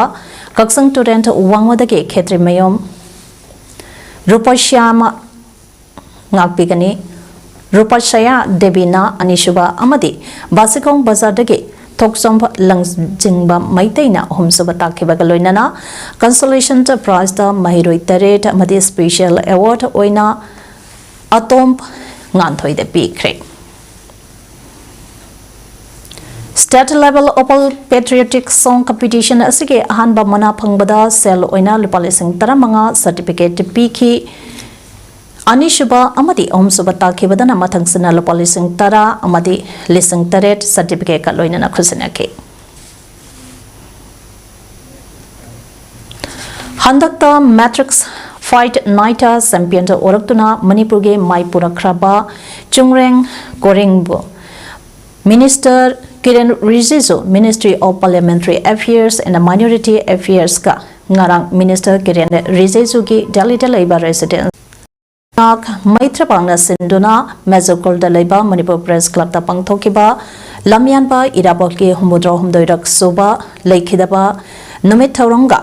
ꯀꯛꯆꯪ ꯇꯨꯔꯦꯟ ꯋꯥꯡꯃꯗꯒꯤ ꯈꯦꯇ꯭ꯔꯤꯃꯌꯨꯝ ꯔꯨꯄꯁ꯭ꯌꯥꯃ ꯉꯥꯛꯄꯤꯒꯅꯤ꯫ ꯔꯨꯄꯁꯌꯥ ꯗꯦꯕꯤꯅ ꯑꯅꯤꯁꯨꯕ ꯑꯃꯗꯤ ꯕꯥꯁꯤꯈꯣꯡ ꯕꯖꯥꯔꯗꯒꯤ ꯊꯣꯛꯆꯣꯝ ꯂꯪꯖꯤꯡꯕ ꯃꯩꯇꯩꯅ ꯑꯍꯨꯝꯁꯨꯕ ꯇꯥꯈꯤꯕꯒ ꯂꯣꯏꯅꯅ consolation prizeꯇ ꯃꯍꯩꯔꯣꯏ ꯇꯔꯦꯠ ꯑꯃꯗꯤ special award ꯑꯣꯏꯅ ꯑꯇꯣꯝ ꯉꯥꯟꯊꯣꯏꯗ ꯄꯤꯈ꯭ꯔꯦ꯫ State Level Open Patriotic Song Competition ꯑꯁꯤꯒꯤ ꯑꯍꯥꯟꯕ ꯃꯅꯥ ꯐꯪꯕꯗ ꯁꯦꯜ ꯑꯣꯏꯅ ꯂꯨꯄꯥ ꯂꯤꯁꯤꯡ ꯇꯔꯥꯃꯉꯥ certificate ꯄꯤꯈꯤ꯫ ꯑꯅꯤꯁꯨꯕ ꯑꯃꯗꯤ ꯑꯍꯨꯝꯁꯨꯕ ꯇꯥꯈꯤꯕꯗꯅ ꯃꯊꯪꯁꯤꯅ ꯂꯨꯄꯥ ꯂꯤꯁꯤꯡ ꯇꯔꯥ ꯑꯃꯗꯤ ꯂꯤꯁꯤꯡ ꯇꯔꯦꯠ certificateꯀ ꯂꯣꯏꯅꯅ ꯈꯨꯠꯁꯤꯟꯅꯈꯤ꯫ ꯍꯟꯗꯛꯇ Matrix Fight Nightꯇ champion ꯑꯣꯏꯔꯛꯇꯨꯅ ꯃꯅꯤꯄꯨꯔꯒꯤ ꯃꯥꯏ ꯄꯨꯔꯛꯈ꯭ꯔꯕ ꯆꯨꯡꯔꯦꯡ ꯀꯣꯔꯦꯡꯕꯨ Minister ꯀꯤꯔꯦꯟ ꯔꯤꯖꯤꯖꯨ Ministry of Parliamentary Affairs and Minority Affairsꯀ ꯉꯔꯥꯡ Minister ꯀꯤꯔꯦꯟ ꯔꯤꯖꯤꯖꯨꯒꯤ ꯗꯦꯜꯂꯤꯗ ꯂꯩꯕ residence ꯅꯥꯛ ꯃꯩꯇ꯭ꯔꯄꯥꯛꯅ ꯁꯤꯟꯗꯨꯅ ꯃꯦꯖꯣꯀꯣꯜꯗ ꯂꯩꯕ ꯃꯅꯤꯄꯨꯔ Press Clubꯇ ꯄꯥꯡꯊꯣꯛꯈꯤꯕ ꯂꯝꯌꯥꯟꯕ ꯏꯔꯥꯕꯣꯠꯀꯤ ꯍꯨꯝꯐꯨꯇꯔꯥꯍꯨꯝꯗꯣꯏꯔꯛ ꯁꯨꯕ ꯂꯩꯈꯤꯗꯕ ꯅꯨꯃꯤꯠ ꯊꯧꯔꯝꯒ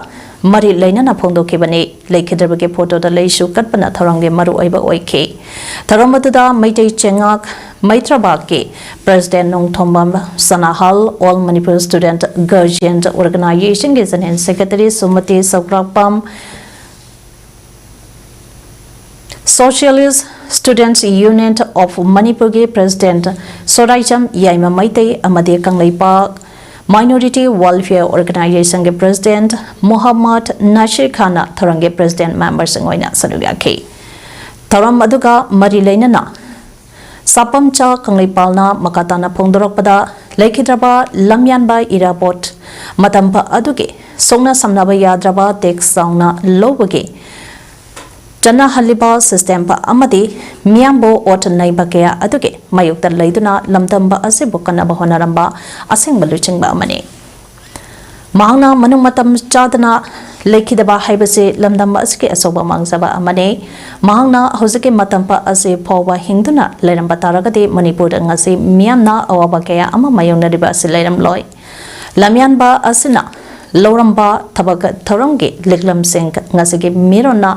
ꯃꯔꯤ ꯂꯩꯅꯅ ꯐꯣꯡꯗꯣꯛꯈꯤꯕꯅꯤ꯫ ꯂꯩꯈꯤꯗ꯭ꯔꯕꯒꯤ photoꯗ ꯂꯩꯁꯨ ꯀꯠꯄꯅ ꯊꯧꯔꯝꯒꯤ ꯃꯔꯨꯑꯣꯏꯕ ꯑꯣꯏꯈꯤ꯫ ꯊꯧꯔꯝ ꯑꯗꯨꯗ Meitei ꯆꯦꯉꯥꯛ ꯃꯩꯇ꯭ꯔꯕꯥꯛꯀꯤ President Nongthombam ꯁꯅꯥꯍꯜ, All Manipur Student Guardian Organizationꯒꯤ General Secretary ꯁꯨꯃꯇꯤ ꯁꯧꯒ꯭ꯔꯥꯛꯄꯝ, Socialist Students Union of Manipurꯒꯤ President ꯁꯣꯔꯥꯏꯖꯝ ꯌꯥꯏꯃ ꯃꯩꯇꯩ ꯑꯃꯗꯤ ꯀꯪꯂꯩꯄꯥꯛ Minority Welfare Organizationꯒꯤ President ꯃꯨꯍꯝꯃꯗ ꯅꯥꯁꯤꯔ ꯈꯥꯟꯅ ꯊꯧꯔꯝꯒꯤ President memberꯁꯤꯡ ꯑꯣꯏꯅ ꯁꯔꯨꯛ ꯌꯥꯈꯤ꯫ ꯊꯧꯔꯝ ꯑꯗꯨꯒ ꯃꯔꯤ ꯂꯩꯅꯅ ꯁꯥꯄꯝꯆꯥ ꯀꯪꯂꯩꯄꯥꯜꯅ ꯃꯈꯥ ꯇꯥꯅ ꯐꯣꯡꯗꯣꯔꯛꯄꯗ, ꯂꯩꯈꯤꯗ꯭ꯔꯕ ꯂꯝꯌꯥꯟꯕ ꯏꯔꯥꯕꯣꯠ ꯃꯇꯝ ꯑꯗꯨꯒꯤ ꯁꯣꯛꯅ ꯁꯝꯅꯕ ꯌꯥꯗ꯭ꯔꯕ ꯇꯦꯛꯁ ꯆꯥꯎꯅ ꯂꯧꯕꯒꯤ ꯆꯠꯅꯍꯜꯂꯤꯕ ꯁꯤꯁꯇꯦꯝ ꯑꯃꯗꯤ ꯃꯤꯌꯥꯝꯕꯨ ꯑꯣꯠ ꯅꯩꯕ ꯀꯌꯥ ꯑꯗꯨꯒꯤ ꯃꯥꯌꯣꯛꯇ ꯂꯩꯗꯨꯅ ꯂꯝꯗꯝꯕ ꯑꯁꯤꯕꯨ ꯀꯟꯅꯕ ꯍꯣꯠꯅꯔꯝꯕ ꯑꯁꯦꯡꯕ ꯂꯨꯆꯤꯡꯕ ꯑꯃꯅꯤ꯫ ꯃꯍꯥꯛꯅ ꯃꯅꯨꯡ ꯃꯇꯝ ꯆꯥꯗꯅ ꯂꯩꯈꯤꯗꯕ ꯍꯥꯏꯕꯁꯤ ꯂꯝꯗꯝꯕ ꯑꯁꯤꯒꯤ ꯑꯆꯧꯕ ꯃꯥꯡꯖꯕ ꯑꯃꯅꯤ꯫ ꯃꯍꯥꯛꯅ ꯍꯧꯖꯤꯛꯀꯤ ꯃꯇꯝ ꯑꯁꯤ ꯐꯥꯎꯕ ꯍꯤꯡꯗꯨꯅ ꯂꯩꯔꯝꯕ ꯇꯥꯔꯒꯗꯤ ꯃꯅꯤꯄꯨꯔꯗ ꯉꯁꯤ ꯃꯤꯌꯥꯝꯅ ꯑꯋꯥꯕ ꯀꯌꯥ ꯑꯃ ꯃꯥꯌꯣꯛꯅꯔꯤꯕ ꯑꯁꯤ ꯂꯩꯔꯝꯂꯣꯏ꯫ ꯂꯝꯌꯥꯟꯕ ꯑꯁꯤꯅ ꯂꯧꯔꯝꯕ ꯊꯕꯛ ꯊꯧꯔꯝꯒꯤ ꯂꯤꯛꯂꯝꯁꯤꯡ ꯉꯁꯤꯒꯤ ꯃꯤꯔꯣꯟꯅ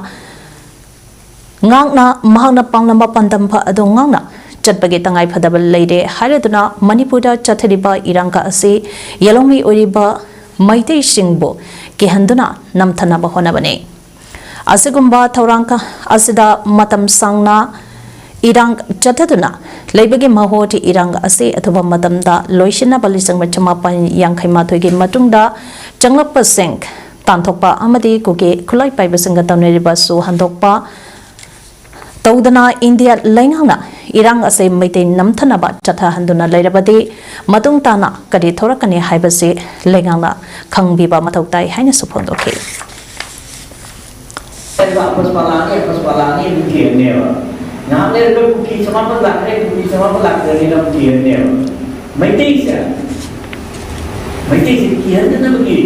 ꯉꯥꯛꯅ ꯃꯍꯥꯛꯅ ꯄꯥꯝꯂꯝꯕ ꯄꯥꯟꯗꯝ ꯑꯗꯨ ꯉꯥꯛꯅ ꯆꯠꯄꯒꯤ ꯇꯉꯥꯏ ꯐꯗꯕ ꯂꯩꯔꯦ ꯍꯥꯏꯔꯗꯨꯅ ꯃꯅꯤꯄꯨꯔꯗ ꯆꯠꯊꯔꯤꯕ ꯏꯔꯥꯡ ꯑꯁꯤ ꯌꯦꯜꯍꯧꯃꯤ ꯑꯣꯏꯔꯤꯕ ꯃꯩꯇꯩꯁꯤꯡꯕꯨ ꯀꯤꯍꯟꯗꯨꯅ ꯅꯝꯊꯅꯕ ꯍꯣꯠꯅꯕꯅꯤ꯫ ꯑꯁꯤꯒꯨꯝꯕ ꯊꯧꯔꯥꯡ ꯀ-, ꯑꯁꯤꯗ ꯃꯇꯝ ꯁꯥꯡꯅ ꯏꯔꯥꯡ ꯆꯠꯊꯗꯨꯅ ꯂꯩꯕꯒꯤ ꯃꯍꯨꯠ ꯏꯔꯥꯡ ꯑꯁꯤ ꯑꯊꯨꯕ ꯃꯇꯝꯗ ꯂꯣꯏꯁꯤꯟꯅꯕ ꯂꯤꯁꯤꯡ ꯑꯃ ꯆꯃꯥꯄꯟ ꯌꯥꯡꯈꯩ ꯃꯥꯊꯣꯏꯒꯤ ꯃꯇꯨꯡꯗ ꯆꯪꯂꯛꯄꯁꯤꯡ ꯇꯥꯟꯊꯣꯛꯄ ꯑꯃꯗꯤ ꯀꯨꯀꯤ ꯈꯨꯠꯂꯥꯏ ꯄꯥꯏꯕꯁꯤꯡꯒ ꯇꯧꯅꯔꯤꯕꯁꯨ ꯍꯟꯗꯣꯛꯄ ꯇꯧꯗꯅ ꯏꯟꯗꯤꯌꯥ ꯂꯩꯉꯥꯛꯅ ꯏꯔꯥꯡ ꯑꯁꯤ ꯃꯩꯇꯩ ꯅꯝꯊꯅꯕ ꯆꯠꯊꯍꯟꯗꯨꯅ ꯂꯩꯔꯕꯗꯤ ꯃꯇꯨꯡ ꯇꯥꯅ ꯀꯔꯤ ꯊꯣꯔꯛꯀꯅꯤ ꯍꯥꯏꯕꯁꯤ ꯂꯩꯉꯥꯛꯅ ꯈꯪꯕꯤꯕ ꯃꯊꯧ ꯇꯥꯏ ꯍꯥꯏꯅꯁꯨ ꯐꯣꯡꯗꯣꯛꯈꯤ꯫ ꯂꯥꯛꯄꯁꯨ ꯄꯥꯜꯂꯛꯑꯅꯤ, ꯑꯩꯈꯣꯏꯁꯨ ꯄꯥꯜꯂꯛꯑꯅꯤ ꯑꯗꯨꯝ ꯀꯤꯔꯅꯦꯕ꯫ ꯉꯥꯏꯍꯥꯛ ꯂꯩꯔꯒ ꯀꯨꯀꯤ ꯆꯃꯥꯄꯜ ꯂꯥꯛꯈ꯭ꯔꯦ, ꯀꯨꯀꯤ ꯆꯃꯥꯄꯜ ꯂꯥꯛꯈ꯭ꯔꯦꯅ ꯑꯃꯨꯛ ꯀꯤꯔꯅꯦꯕ꯫ ꯃꯩꯇꯩꯁꯦ, ꯃꯩꯇꯩꯁꯦ ꯀꯤꯍꯟꯗꯅꯕꯒꯤ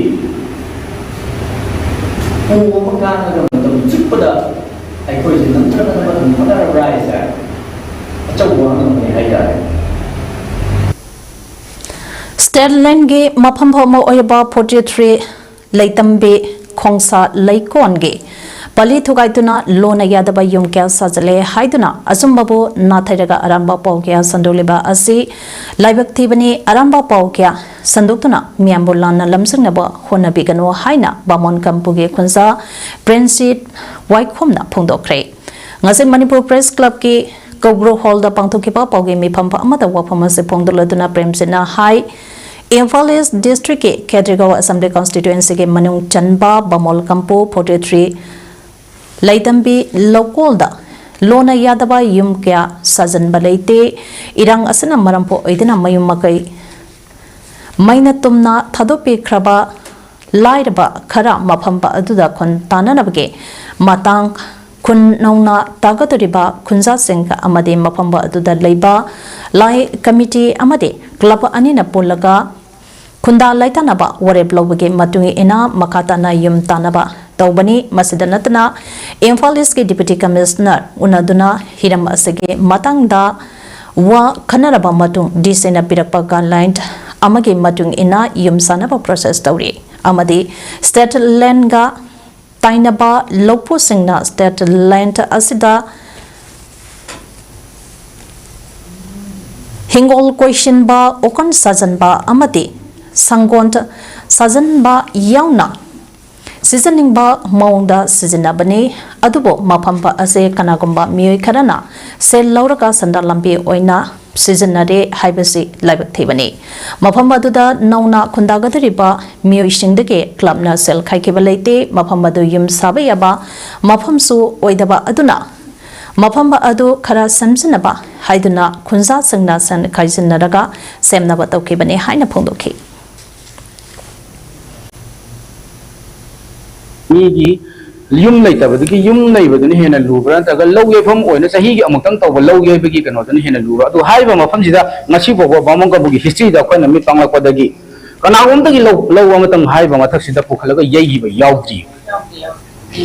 ꯎ ꯑꯃ ꯀꯥꯟꯅꯒ ꯃꯇꯝ ꯆꯨꯞꯄꯗ ꯑꯩꯈꯣꯏꯁꯦ ꯅꯝꯊꯅꯅꯕ ꯑꯗꯨꯝ ꯍꯣꯠꯅꯔꯕ꯭ꯔꯥ ꯍꯥꯏꯁꯦ ꯑꯆꯧꯕ ꯋꯥꯐꯝꯅꯤ ꯍꯥꯏꯇꯥꯔꯦ꯫ ꯁ꯭ꯇꯦꯠꯂꯦꯟꯒꯤ ꯃꯐꯝ ꯐꯥꯎꯕ ꯑꯣꯏꯔꯤꯕ ꯐꯣꯔꯇꯤ ꯊ꯭ꯔꯤ ꯂꯩꯇꯝꯕꯤ ꯈꯣꯡꯁꯥ ꯂꯩꯀꯣꯟꯒꯤ ꯄꯂꯤ ꯊꯨꯒꯥꯏꯗꯨꯅ ꯂꯣꯟꯅ ꯌꯥꯗꯕ ꯌꯨꯝ ꯀꯌꯥ ꯁꯥꯖꯤꯜꯂꯦ ꯍꯥꯏꯗꯨꯅ ꯑꯆꯨꯝꯕꯕꯨ ꯅꯥꯊꯩꯔꯒ ꯑꯔꯥꯟꯕ ꯄꯥꯎ ꯀꯌꯥ ꯁꯟꯗꯣꯛꯂꯤꯕ ꯑꯁꯤ ꯂꯥꯏꯕꯛ ꯊꯤꯕꯅꯤ꯫ ꯑꯔꯥꯟꯕ ꯄꯥꯎ ꯀꯌꯥ ꯁꯟꯗꯣꯛꯇꯨꯅ ꯃꯤꯌꯥꯝꯕꯨ ꯂꯥꯟꯅ ꯂꯝꯖꯤꯡꯅꯕ ꯍꯣꯠꯅꯕꯤꯒꯅꯨ ꯍꯥꯏꯅ ꯕꯥꯃꯣꯟ ꯀꯝꯄꯨꯒꯤ ꯈꯨꯟꯖꯥ ꯄ꯭ꯔꯦꯝꯖꯤꯠ ꯋꯥꯏꯈꯣꯝꯅ ꯐꯣꯡꯗꯣꯛꯈ꯭ꯔꯦ꯫ ꯉꯁꯤ ꯃꯅꯤꯄꯨꯔ ꯄ꯭ꯔꯦꯁ ꯀ꯭ꯂꯕꯀꯤ ꯀꯧꯕ꯭ꯔꯨ ꯍꯣꯜꯗ ꯄꯥꯡꯊꯣꯛꯈꯤꯕ ꯄꯥꯎꯒꯤ ꯃꯤꯐꯝ ꯑꯃꯗ ꯋꯥꯐꯝ ꯑꯁꯤ ꯐꯣꯡꯗꯣꯛꯂꯗꯨꯅ ꯄ꯭ꯔꯦꯝꯖꯤꯠꯅ ꯍꯥꯏ, ꯏꯝꯐꯥꯜ ꯏꯁ ꯗꯤꯁꯇ꯭ꯔꯤꯛꯀꯤ ꯈꯦꯇ꯭ꯔꯤꯒꯥꯎ ꯑꯦꯁꯦꯝꯕ꯭ꯂꯤ ꯀꯟꯁꯇꯤꯇ꯭ꯋꯦꯟꯁꯤꯒꯤ ꯃꯅꯨꯡ ꯆꯟꯕ ꯕꯥꯃꯣꯜ ꯀꯝꯄꯨ ꯐꯣꯔꯇꯤ ꯊ꯭ꯔꯤ ꯂꯩꯇꯝꯕꯤ ꯂꯧꯀꯣꯜꯗ ꯂꯣꯟꯅ ꯌꯥꯗꯕ ꯌꯨꯝ ꯀꯌꯥ ꯁꯥꯖꯟꯕ ꯂꯩꯇꯦ꯫ ꯏꯔꯥꯡ ꯑꯁꯤꯅ ꯃꯔꯝ ꯑꯣꯏꯗꯨꯅ ꯃꯌꯨꯝ ꯃꯀꯩ ꯃꯩꯅ ꯇꯨꯝꯅ ꯊꯥꯗꯣꯛꯄꯤꯈ꯭ꯔꯕ ꯂꯥꯏꯔꯕ ꯈꯔ ꯃꯐꯝ ꯑꯗꯨꯗ ꯈꯨꯟ ꯇꯥꯅꯅꯕꯒꯤ ꯃꯇꯥꯡ ꯈꯨꯟ ꯅꯧꯅ ꯇꯥꯒꯗꯧꯔꯤꯕ ꯈꯨꯟꯖꯥꯁꯤꯡ ꯑꯃꯗꯤ ꯃꯐꯝ ꯑꯗꯨꯗ ꯂꯩꯕ ꯂꯥꯏ ꯀꯃꯤꯇꯤ ꯑꯃꯗꯤ ꯀ꯭ꯂꯕ ꯑꯅꯤꯅ ꯄꯨꯜꯂꯒ ꯈꯨꯟꯗꯥ ꯂꯩꯇꯥꯅꯕ ꯋꯥꯔꯦꯞ ꯂꯧꯕꯒꯤ ꯃꯇꯨꯡ ꯏꯟꯅ ꯃꯈꯥ ꯇꯥꯅ ꯌꯨꯝ ꯇꯥꯅꯕ ꯇꯧꯕꯅꯤ꯫ ꯃꯁꯤꯗ ꯅꯠꯇꯅ ꯏꯝꯐꯥꯜ ꯏꯁꯀꯤ ꯗꯤꯄ꯭ꯌꯨꯇꯤ ꯀꯃꯤꯁꯅꯔ ꯎꯅꯗꯨꯅ ꯍꯤꯔꯝ ꯑꯁꯤꯒꯤ ꯃꯇꯥꯡꯗ ꯋꯥ ꯈꯟꯅꯔꯕ ꯃꯇꯨꯡ ꯗꯤ ꯁꯤꯅ ꯄꯤꯔꯛꯄ ꯒꯥꯏꯗꯂꯥꯏꯟ ꯑꯃꯒꯤ ꯃꯇꯨꯡ ꯏꯟꯅ ꯌꯨꯝ ꯁꯥꯅꯕ ꯄ꯭ꯔꯣꯁꯦꯁ ꯇꯧꯔꯤ ꯑꯃꯗꯤ ꯁ꯭ꯇꯦꯠ ꯂꯦꯟꯒ ꯇꯥꯏꯅꯕ ꯂꯧꯄꯨꯁꯤꯡꯅ ꯁ꯭ꯇꯦꯠ ꯂꯦꯟ ꯑꯁꯤꯗ ꯍꯤꯡꯒꯣꯜ ꯀꯣꯏꯁꯤꯟꯕ, ꯑꯣꯀꯣꯟ ꯁꯥꯖꯟꯕ ꯑꯃꯗꯤ ꯁꯪꯒꯣꯟ ꯁꯥꯖꯟꯕ ꯌꯥꯎꯅ ꯁꯤꯖꯤꯟꯅꯤꯡꯕ ꯃꯑꯣꯡꯗ ꯁꯤꯖꯤꯟꯅꯕꯅꯤ꯫ ꯑꯗꯨꯕꯨ ꯃꯐꯝ ꯑꯁꯤ ꯀꯅꯥꯒꯨꯝꯕ ꯃꯤꯑꯣꯏ ꯈꯔꯅ ꯁꯦꯜ ꯂꯧꯔꯒ ꯁꯦꯟꯗꯥꯟ ꯂꯝꯕꯤ ꯑꯣꯏꯅ ꯁꯤꯖꯤꯟꯅꯔꯦ ꯍꯥꯏꯕꯁꯤ ꯂꯥꯏꯕꯛ ꯊꯤꯕꯅꯤ꯫ ꯃꯐꯝ ꯑꯗꯨꯗ ꯅꯧꯅ ꯈꯨꯟꯗꯥꯒꯗꯧꯔꯤꯕ ꯃꯤꯑꯣꯏꯁꯤꯡꯗꯒꯤ ꯀ꯭ꯂꯕꯅ ꯁꯦꯜ ꯈꯥꯏꯈꯤꯕ ꯂꯩꯇꯦ꯫ ꯃꯐꯝ ꯑꯗꯨ ꯌꯨꯝ ꯁꯥꯕ ꯌꯥꯕ ꯃꯐꯝꯁꯨ ꯑꯣꯏꯗꯕ ꯑꯗꯨꯅ ꯃꯐꯝ ꯑꯗꯨ ꯈꯔ ꯁꯦꯝꯖꯤꯟꯅꯕ ꯍꯥꯏꯗꯨꯅ ꯈꯨꯟꯖꯥꯁꯤꯡꯅ ꯁꯦꯜ ꯈꯥꯏꯖꯤꯟꯅꯔꯒ ꯁꯦꯝꯅꯕ ꯇꯧꯈꯤꯕꯅꯤ ꯍꯥꯏꯅ ꯐꯣꯡꯗꯣꯛꯈꯤ꯫ ꯃꯤꯒꯤ ꯌꯨꯝ ꯂꯩꯇꯕꯗꯒꯤ ꯌꯨꯝ ꯂꯩꯕꯗꯨꯅ ꯍꯦꯟꯅ ꯂꯨꯕ꯭ꯔꯥ, ꯅꯠꯇ꯭ꯔꯒ ꯂꯧ ꯌꯩꯐꯝ ꯑꯣꯏꯅ ꯆꯍꯤꯒꯤ ꯑꯃꯨꯛꯇꯪ ꯇꯧꯕ ꯂꯧ ꯌꯩꯕꯒꯤ ꯀꯩꯅꯣꯗꯨꯅ ꯍꯦꯟꯅ ꯂꯨꯕ꯭ꯔꯥ? ꯑꯗꯨ ꯍꯥꯏꯔꯤꯕ ꯃꯐꯝꯁꯤꯗ ꯉꯁꯤ ꯐꯥꯎꯕ ꯕꯥꯃꯣꯟ ꯀꯕꯨꯏꯒꯤ ꯍꯤꯁꯇ꯭ꯔꯤꯗ ꯑꯩꯈꯣꯏꯅ ꯃꯤꯠ ꯄꯥꯡꯂꯛꯄꯗꯒꯤ ꯀꯅꯥꯒꯨꯝꯕꯗꯒꯤ ꯂꯧ, ꯂꯧ ꯑꯃꯇꯪ ꯍꯥꯏꯔꯤꯕ ꯃꯊꯛꯁꯤꯗ ꯄꯨꯈꯠꯂꯒ ꯌꯩꯈꯤꯕ ꯌꯥꯎꯗ꯭ꯔꯤ꯫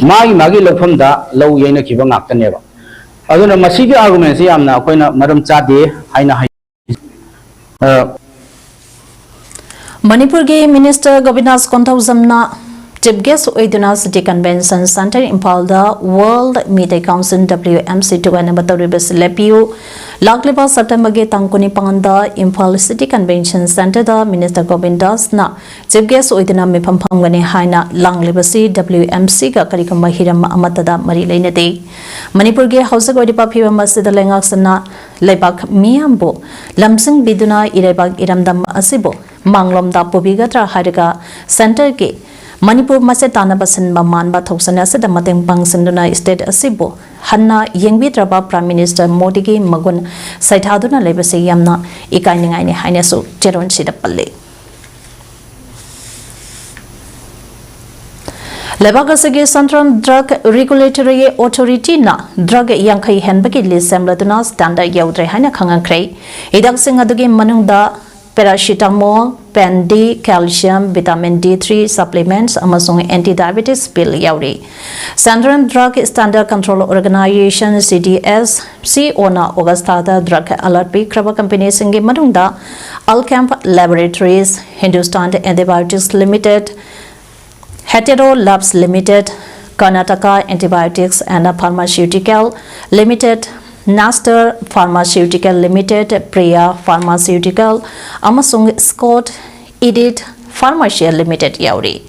ꯃꯥꯒꯤ ꯃꯥꯒꯤ ꯂꯧꯐꯝꯗ ꯂꯧ ꯌꯩꯅꯈꯤꯕ ꯉꯥꯛꯇꯅꯦꯕ꯫ ꯑꯗꯨꯅ ꯃꯁꯤꯒꯤ ꯑꯥꯔꯒꯨꯃꯦꯟꯁꯤ ꯌꯥꯝꯅ ꯑꯩꯈꯣꯏꯅ ꯃꯔꯝ ꯆꯥꯗꯦ ꯍꯥꯏꯅ ꯍꯥꯏ꯫ ꯑ, ꯃꯅꯤꯄꯨꯔꯒꯤ ꯃꯤꯅꯤꯁꯇꯔ ꯒꯣꯕꯤꯟꯗꯥꯁ ꯀꯣꯟꯊꯧꯖꯝꯅ ꯆꯤꯐ ꯒꯦꯁ ꯑꯣꯏꯗꯨꯅ ꯁꯤꯇꯤ ꯀꯟꯚꯦꯟꯁꯟ ꯁꯦꯟꯇꯔ ꯏꯝꯐꯥꯜꯗ world Meitei council, W M C, ꯊꯧꯒꯠꯅꯕ ꯇꯧꯔꯤꯕꯁꯤ ꯂꯦꯞꯄꯤꯌꯨ꯫ ꯂꯥꯛꯂꯤꯕ ꯁꯦꯞꯇꯦꯝꯕꯔꯒꯤ ꯇꯥꯡ ꯀꯨꯟꯅꯤꯄꯥꯟꯗ ꯏꯝꯐꯥꯜ ꯁꯤꯇꯤ ꯀꯟꯚꯦꯟꯁꯟ ꯁꯦꯟꯇꯔꯗ ꯃꯤꯅꯤꯁꯇꯔ ꯒꯣꯕꯤꯟꯗꯥꯁꯅ ꯆꯤꯐ ꯒꯦꯁ ꯑꯣꯏꯗꯨꯅ ꯃꯤꯐꯝ ꯐꯝꯒꯅꯤ ꯍꯥꯏꯅ ꯂꯥꯡꯂꯤꯕꯁꯤ ꯗꯕ꯭ꯂꯤꯎ ꯑꯦꯝ ꯁꯤꯒ ꯀꯔꯤꯒꯨꯝꯕ ꯍꯤꯔꯝ ꯑꯃꯠꯇꯗ ꯃꯔꯤ ꯂꯩꯅꯗꯦ꯫ ꯃꯅꯤꯄꯨꯔꯒꯤ ꯍꯧꯖꯤꯛ ꯑꯣꯏꯔꯤꯕ ꯐꯤꯕꯝ ꯑꯁꯤꯗ ꯂꯩꯉꯥꯛꯁꯤꯅ ꯂꯩꯕꯥꯛ ꯃꯤꯌꯥꯝꯕꯨ ꯂꯝꯖꯤꯡꯕꯤꯗꯨꯅ ꯏꯔꯩꯕꯥꯛ ꯏꯔꯝꯗꯝ ꯑꯁꯤꯕꯨ ꯃꯥꯡꯂꯣꯝꯗ ꯄꯨꯕꯤꯒꯗ꯭ꯔꯥ ꯍꯥꯏꯔꯒ ꯁꯦꯟꯇꯔꯒꯤ ꯃꯅꯤꯄꯨꯔ ꯃꯆꯦꯠ ꯇꯥꯅꯕ ꯁꯤꯟꯕ ꯃꯥꯟꯕ ꯊꯧꯁꯤꯜ ꯑꯁꯤꯗ ꯃꯇꯦꯡ ꯄꯥꯡꯁꯤꯟꯗꯨꯅ ꯁ꯭ꯇꯦꯠ ꯑꯁꯤꯕꯨ ꯍꯟꯅ ꯌꯦꯡꯕꯤꯗ꯭ꯔꯕ Prime Minister ꯃꯣꯗꯤꯒꯤ ꯃꯒꯨꯟ ꯁꯩꯊꯥꯗꯨꯅ ꯂꯩꯕꯁꯤ ꯌꯥꯝꯅ ꯏꯀꯥꯏꯅꯤꯡꯉꯥꯏꯅꯤ ꯍꯥꯏꯅꯁꯨ ꯆꯦꯔꯣꯟꯁꯤꯗ ꯄꯜꯂꯤ꯫ ꯂꯩꯕꯥꯛ ꯑꯁꯤꯒꯤ Central Drug Regulatory Authorityꯅ drug ꯌꯥꯡꯈꯩ ꯍꯦꯟꯕꯒꯤ list ꯁꯦꯝꯂꯗꯨꯅ standard ꯌꯧꯗ꯭ꯔꯦ ꯍꯥꯏꯅ ꯈꯪꯍꯟꯈ꯭ꯔꯦ꯫ ꯍꯤꯗꯥꯛꯁꯤꯡ ꯑꯗꯨꯒꯤ ꯃꯅꯨꯡꯗ paracetamol, pen D, calcium, vitamin D three supplements ꯑꯃꯁꯨꯡ anti-diabetes pill ꯌꯥꯎꯔꯤ꯫ Central Drug Standard Control Organization, C D S C O ꯅ August ꯊꯥꯗ drug alert ꯄꯤꯈ꯭ꯔꯕ companyꯁꯤꯡꯒꯤ ꯃꯅꯨꯡꯗ Alkem Laboratories, Hindustan Antibiotics Limited, Hetero Labs Limited, Karnataka Antibiotics and Pharmaceutical Limited, Nestor Pharmaceutical Limited, Priya Pharmaceutical ꯑꯃꯁꯨꯡ Scott Edit Pharmacia Limited ꯌꯥꯎꯔꯤ꯫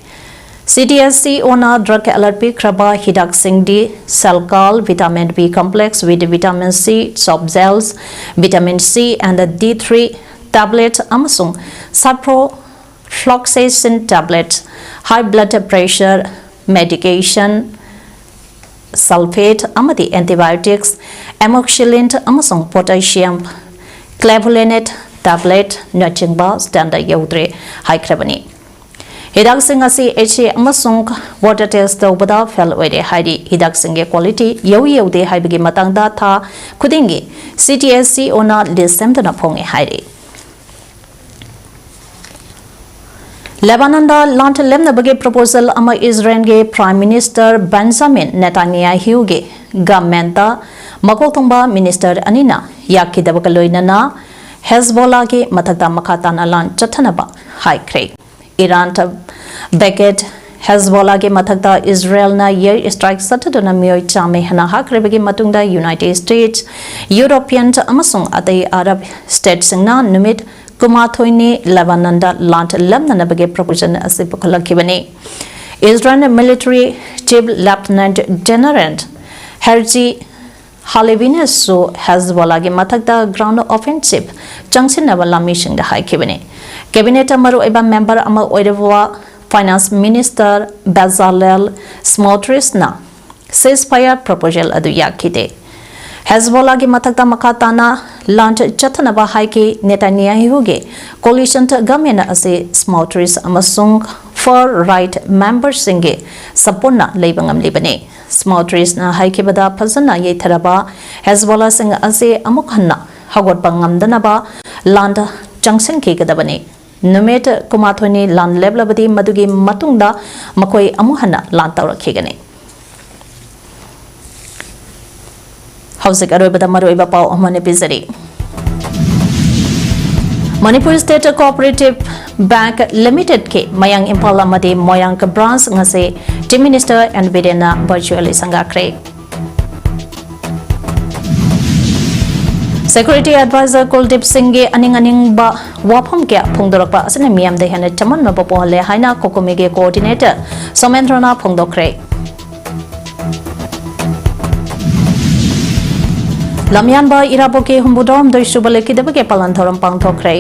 C D S C O ꯅ drug alert ꯄꯤꯈ꯭ꯔꯕ ꯍꯤꯗꯥꯛꯁꯤꯡꯗꯤ Selcal Vitamin B Complex with Vitamin C Soft Gels, Vitamin C and D three Tablet ꯑꯃꯁꯨꯡ Sapro Fluoxetine Tablet, High Blood Pressure Medication, Sulfate ꯑꯃꯗꯤ Antibiotics, Amoxicillin ꯑꯃꯁꯨꯡ Potassium Clavulanate Tablet ꯅꯆꯤꯡꯕ standard ꯌꯧꯗ꯭ꯔꯦ ꯍꯥꯏꯈ꯭ꯔꯕꯅꯤ꯫ ꯍꯤꯗꯥꯛꯁꯤꯡ ꯑꯁꯤ H A ꯑꯃꯁꯨꯡ water test ꯇꯧꯕꯗ fail ꯑꯣꯏꯔꯦ ꯍꯥꯏꯔꯤ꯫ ꯍꯤꯗꯥꯛꯁꯤꯡꯒꯤ quality ꯌꯧꯏ ꯌꯧꯗꯦ ꯍꯥꯏꯕꯒꯤ ꯃꯇꯥꯡꯗ ꯊꯥ ꯈꯨꯗꯤꯡꯒꯤ C D S C O ꯅ list ꯁꯦꯝꯗꯨꯅ ꯐꯣꯡꯉꯦ ꯍꯥꯏꯔꯤ꯫ ꯂꯦꯕꯥꯅꯟꯗ ꯂꯥꯟ ꯂꯦꯝꯅꯕꯒꯤ proposal ꯑꯃ ꯏꯖꯔꯦꯜꯒꯤ Prime Minister Benjamin Netanyahuꯒꯤ governmentꯇ ꯃꯀꯣꯛ ꯊꯣꯡꯕ minister ꯑꯅꯤꯅ ꯌꯥꯈꯤꯗꯕꯒ ꯂꯣꯏꯅꯅ ꯍꯦꯖꯕꯣꯂꯥꯒꯤ ꯃꯊꯛꯇ ꯃꯈꯥ ꯇꯥꯅ ꯂꯥꯟ ꯆꯠꯊꯅꯕ ꯍꯥꯏꯈ꯭ꯔꯦ꯫ ꯏꯔꯥꯟꯗ backed ꯍꯦꯖꯕꯣꯂꯥꯒꯤ ꯃꯊꯛꯇ ꯏꯖꯔꯦꯜꯅ air strike ꯆꯠꯊꯗꯨꯅ ꯃꯤꯑꯣꯏ ꯆꯥꯝꯃ ꯍꯦꯟꯅ ꯍꯥꯠꯈ꯭ꯔꯕꯒꯤ ꯃꯇꯨꯡꯗ United States, European ꯑꯃꯁꯨꯡ ꯑꯇꯩ Arab stateꯁꯤꯡꯅ ꯅꯨꯃꯤꯠ ꯀꯨꯟꯃꯥꯊꯣꯏꯅꯤ ꯂꯦꯕꯥꯅꯟꯗ ꯂꯥꯟ ꯂꯦꯝꯅꯅꯕꯒꯤ proposal ꯑꯁꯤ ꯄꯨꯈꯠꯂꯛꯈꯤꯕꯅꯤ꯫ Israel military chief Lieutenant General Herzi ꯍꯥꯂꯦꯕꯤꯅꯁꯨ ꯍꯦꯖꯕꯣꯂꯥꯒꯤ ꯃꯊꯛꯇ ground offensive ꯆꯪꯁꯤꯟꯅꯕ ꯂꯥꯟꯃꯤꯁꯤꯡꯗ ꯍꯥꯏꯈꯤꯕꯅꯤ꯫ Cabinet ꯃꯔꯨꯑꯣꯏꯕ member ꯑꯃ ꯑꯣꯏꯔꯤꯕ Finance Minister Bezalel Smotrichꯅ ceasefire proposal ꯑꯗꯨ ꯌꯥꯈꯤꯗꯦ꯫ ꯍꯦꯖꯕꯣꯂꯥꯒꯤ ꯃꯊꯛꯇ ꯃꯈꯥ ꯇꯥꯅ ꯂꯥꯟ ꯆꯠꯊꯅꯕ ꯍꯥꯏꯈꯤ꯫ ꯅꯦꯇꯥꯟꯌꯥꯍꯨꯒꯤ coalition government ꯑꯁꯤ Smotrich ꯑꯃꯁꯨꯡ far right memberꯁꯤꯡꯒꯤ supportꯅ ꯂꯩꯕ ꯉꯝꯂꯤꯕꯅꯤ꯫ Smotrichꯅ ꯍꯥꯏꯈꯤꯕꯗ ꯐꯖꯅ ꯌꯩꯊꯔꯕ ꯍꯦꯖꯕꯣꯂꯥꯁꯤꯡ ꯑꯁꯤ ꯑꯃꯨꯛ ꯍꯟꯅ ꯍꯧꯒꯠꯄ ꯉꯝꯗꯅꯕ ꯂꯥꯟꯗ ꯆꯪꯁꯤꯟꯈꯤꯒꯗꯕꯅꯤ꯫ ꯅꯨꯃꯤꯠ ꯀꯨꯟꯃꯥꯊꯣꯏꯅꯤ ꯂꯥꯟ ꯂꯦꯞꯂꯕꯗꯤ ꯃꯗꯨꯒꯤ ꯃꯇꯨꯡꯗ ꯃꯈꯣꯏ ꯑꯃꯨꯛ ꯍꯟꯅ ꯂꯥꯟ ꯇꯧꯔꯛꯈꯤꯒꯅꯤ꯫ ꯍꯧꯖꯤꯛ ꯑꯔꯣꯏꯕꯗ ꯃꯔꯨꯑꯣꯏꯕ ꯄꯥꯎ ꯑꯃꯅ ꯄꯤꯖꯔꯤ꯫ Manipur State Cooperative Bank Limitedꯀꯤ ꯃꯌꯥꯡ ꯏꯝꯐꯥꯜ ꯑꯃꯗꯤ ꯃꯣꯏꯔꯥꯡ branch ꯉꯁꯤ Chief Minister N Birenꯅ virtually ꯁꯪꯒꯥꯈ꯭ꯔꯦ꯫ Security Advisor ꯀꯨꯜꯗꯤꯞ ꯁꯤꯡꯒꯤ ꯑꯅꯤꯡ ꯑꯅꯤꯡꯕ ꯋꯥꯐꯝ ꯀꯌꯥ ꯐꯣꯡꯗꯣꯔꯛꯄ ꯑꯁꯤꯅ ꯃꯤꯌꯥꯝꯗ ꯍꯦꯟꯅ ꯆꯃꯝꯅꯕ ꯄꯣꯛꯍꯜꯂꯦ ꯍꯥꯏꯅ COCOMIꯒꯤ coordinator ꯁꯣꯃꯦꯟꯗ꯭ꯔꯅ ꯐꯣꯡꯗꯣꯛꯈ꯭ꯔꯦ꯫ ꯂꯝꯌꯥꯟꯕ ꯏꯔꯥꯕꯣꯠꯀꯤ ꯍꯨꯝꯐꯨꯇꯔꯥꯍꯨꯝꯗꯣꯏ ꯁꯨꯕ ꯂꯩꯈꯤꯗꯕꯒꯤ ꯄꯥꯂꯟ ꯊꯧꯔꯝ ꯄꯥꯡꯊꯣꯛꯈ꯭ꯔꯦ꯫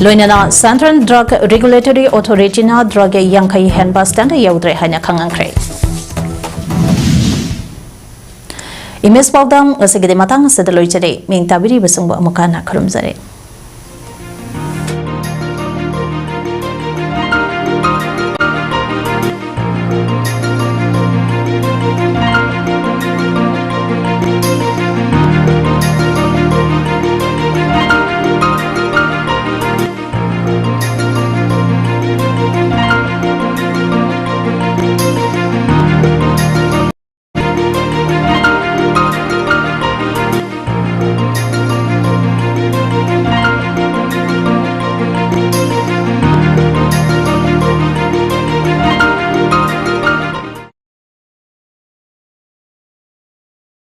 ꯂꯣꯏꯅꯅ Central Drug Regulatory Authorityꯅ drug ꯌꯥꯡꯈꯩ ꯍꯦꯟꯕ standard ꯌꯧꯗ꯭ꯔꯦ ꯍꯥꯏꯅ ꯈꯪꯍꯟꯈ꯭ꯔꯦ꯫ ꯏꯃꯦꯖ ꯄꯥꯎꯗꯝ ꯉꯁꯤꯒꯤꯗꯤ ꯃꯇꯥꯡ ꯑꯁꯤꯗ ꯂꯣꯏꯖꯔꯦ꯫ ꯃꯤꯡ ꯇꯥꯕꯤꯔꯤꯕꯁꯤꯡꯕꯨ ꯑꯃꯨꯛ ꯍꯟꯅ ꯈꯨꯔꯨꯝꯖꯔꯤ꯫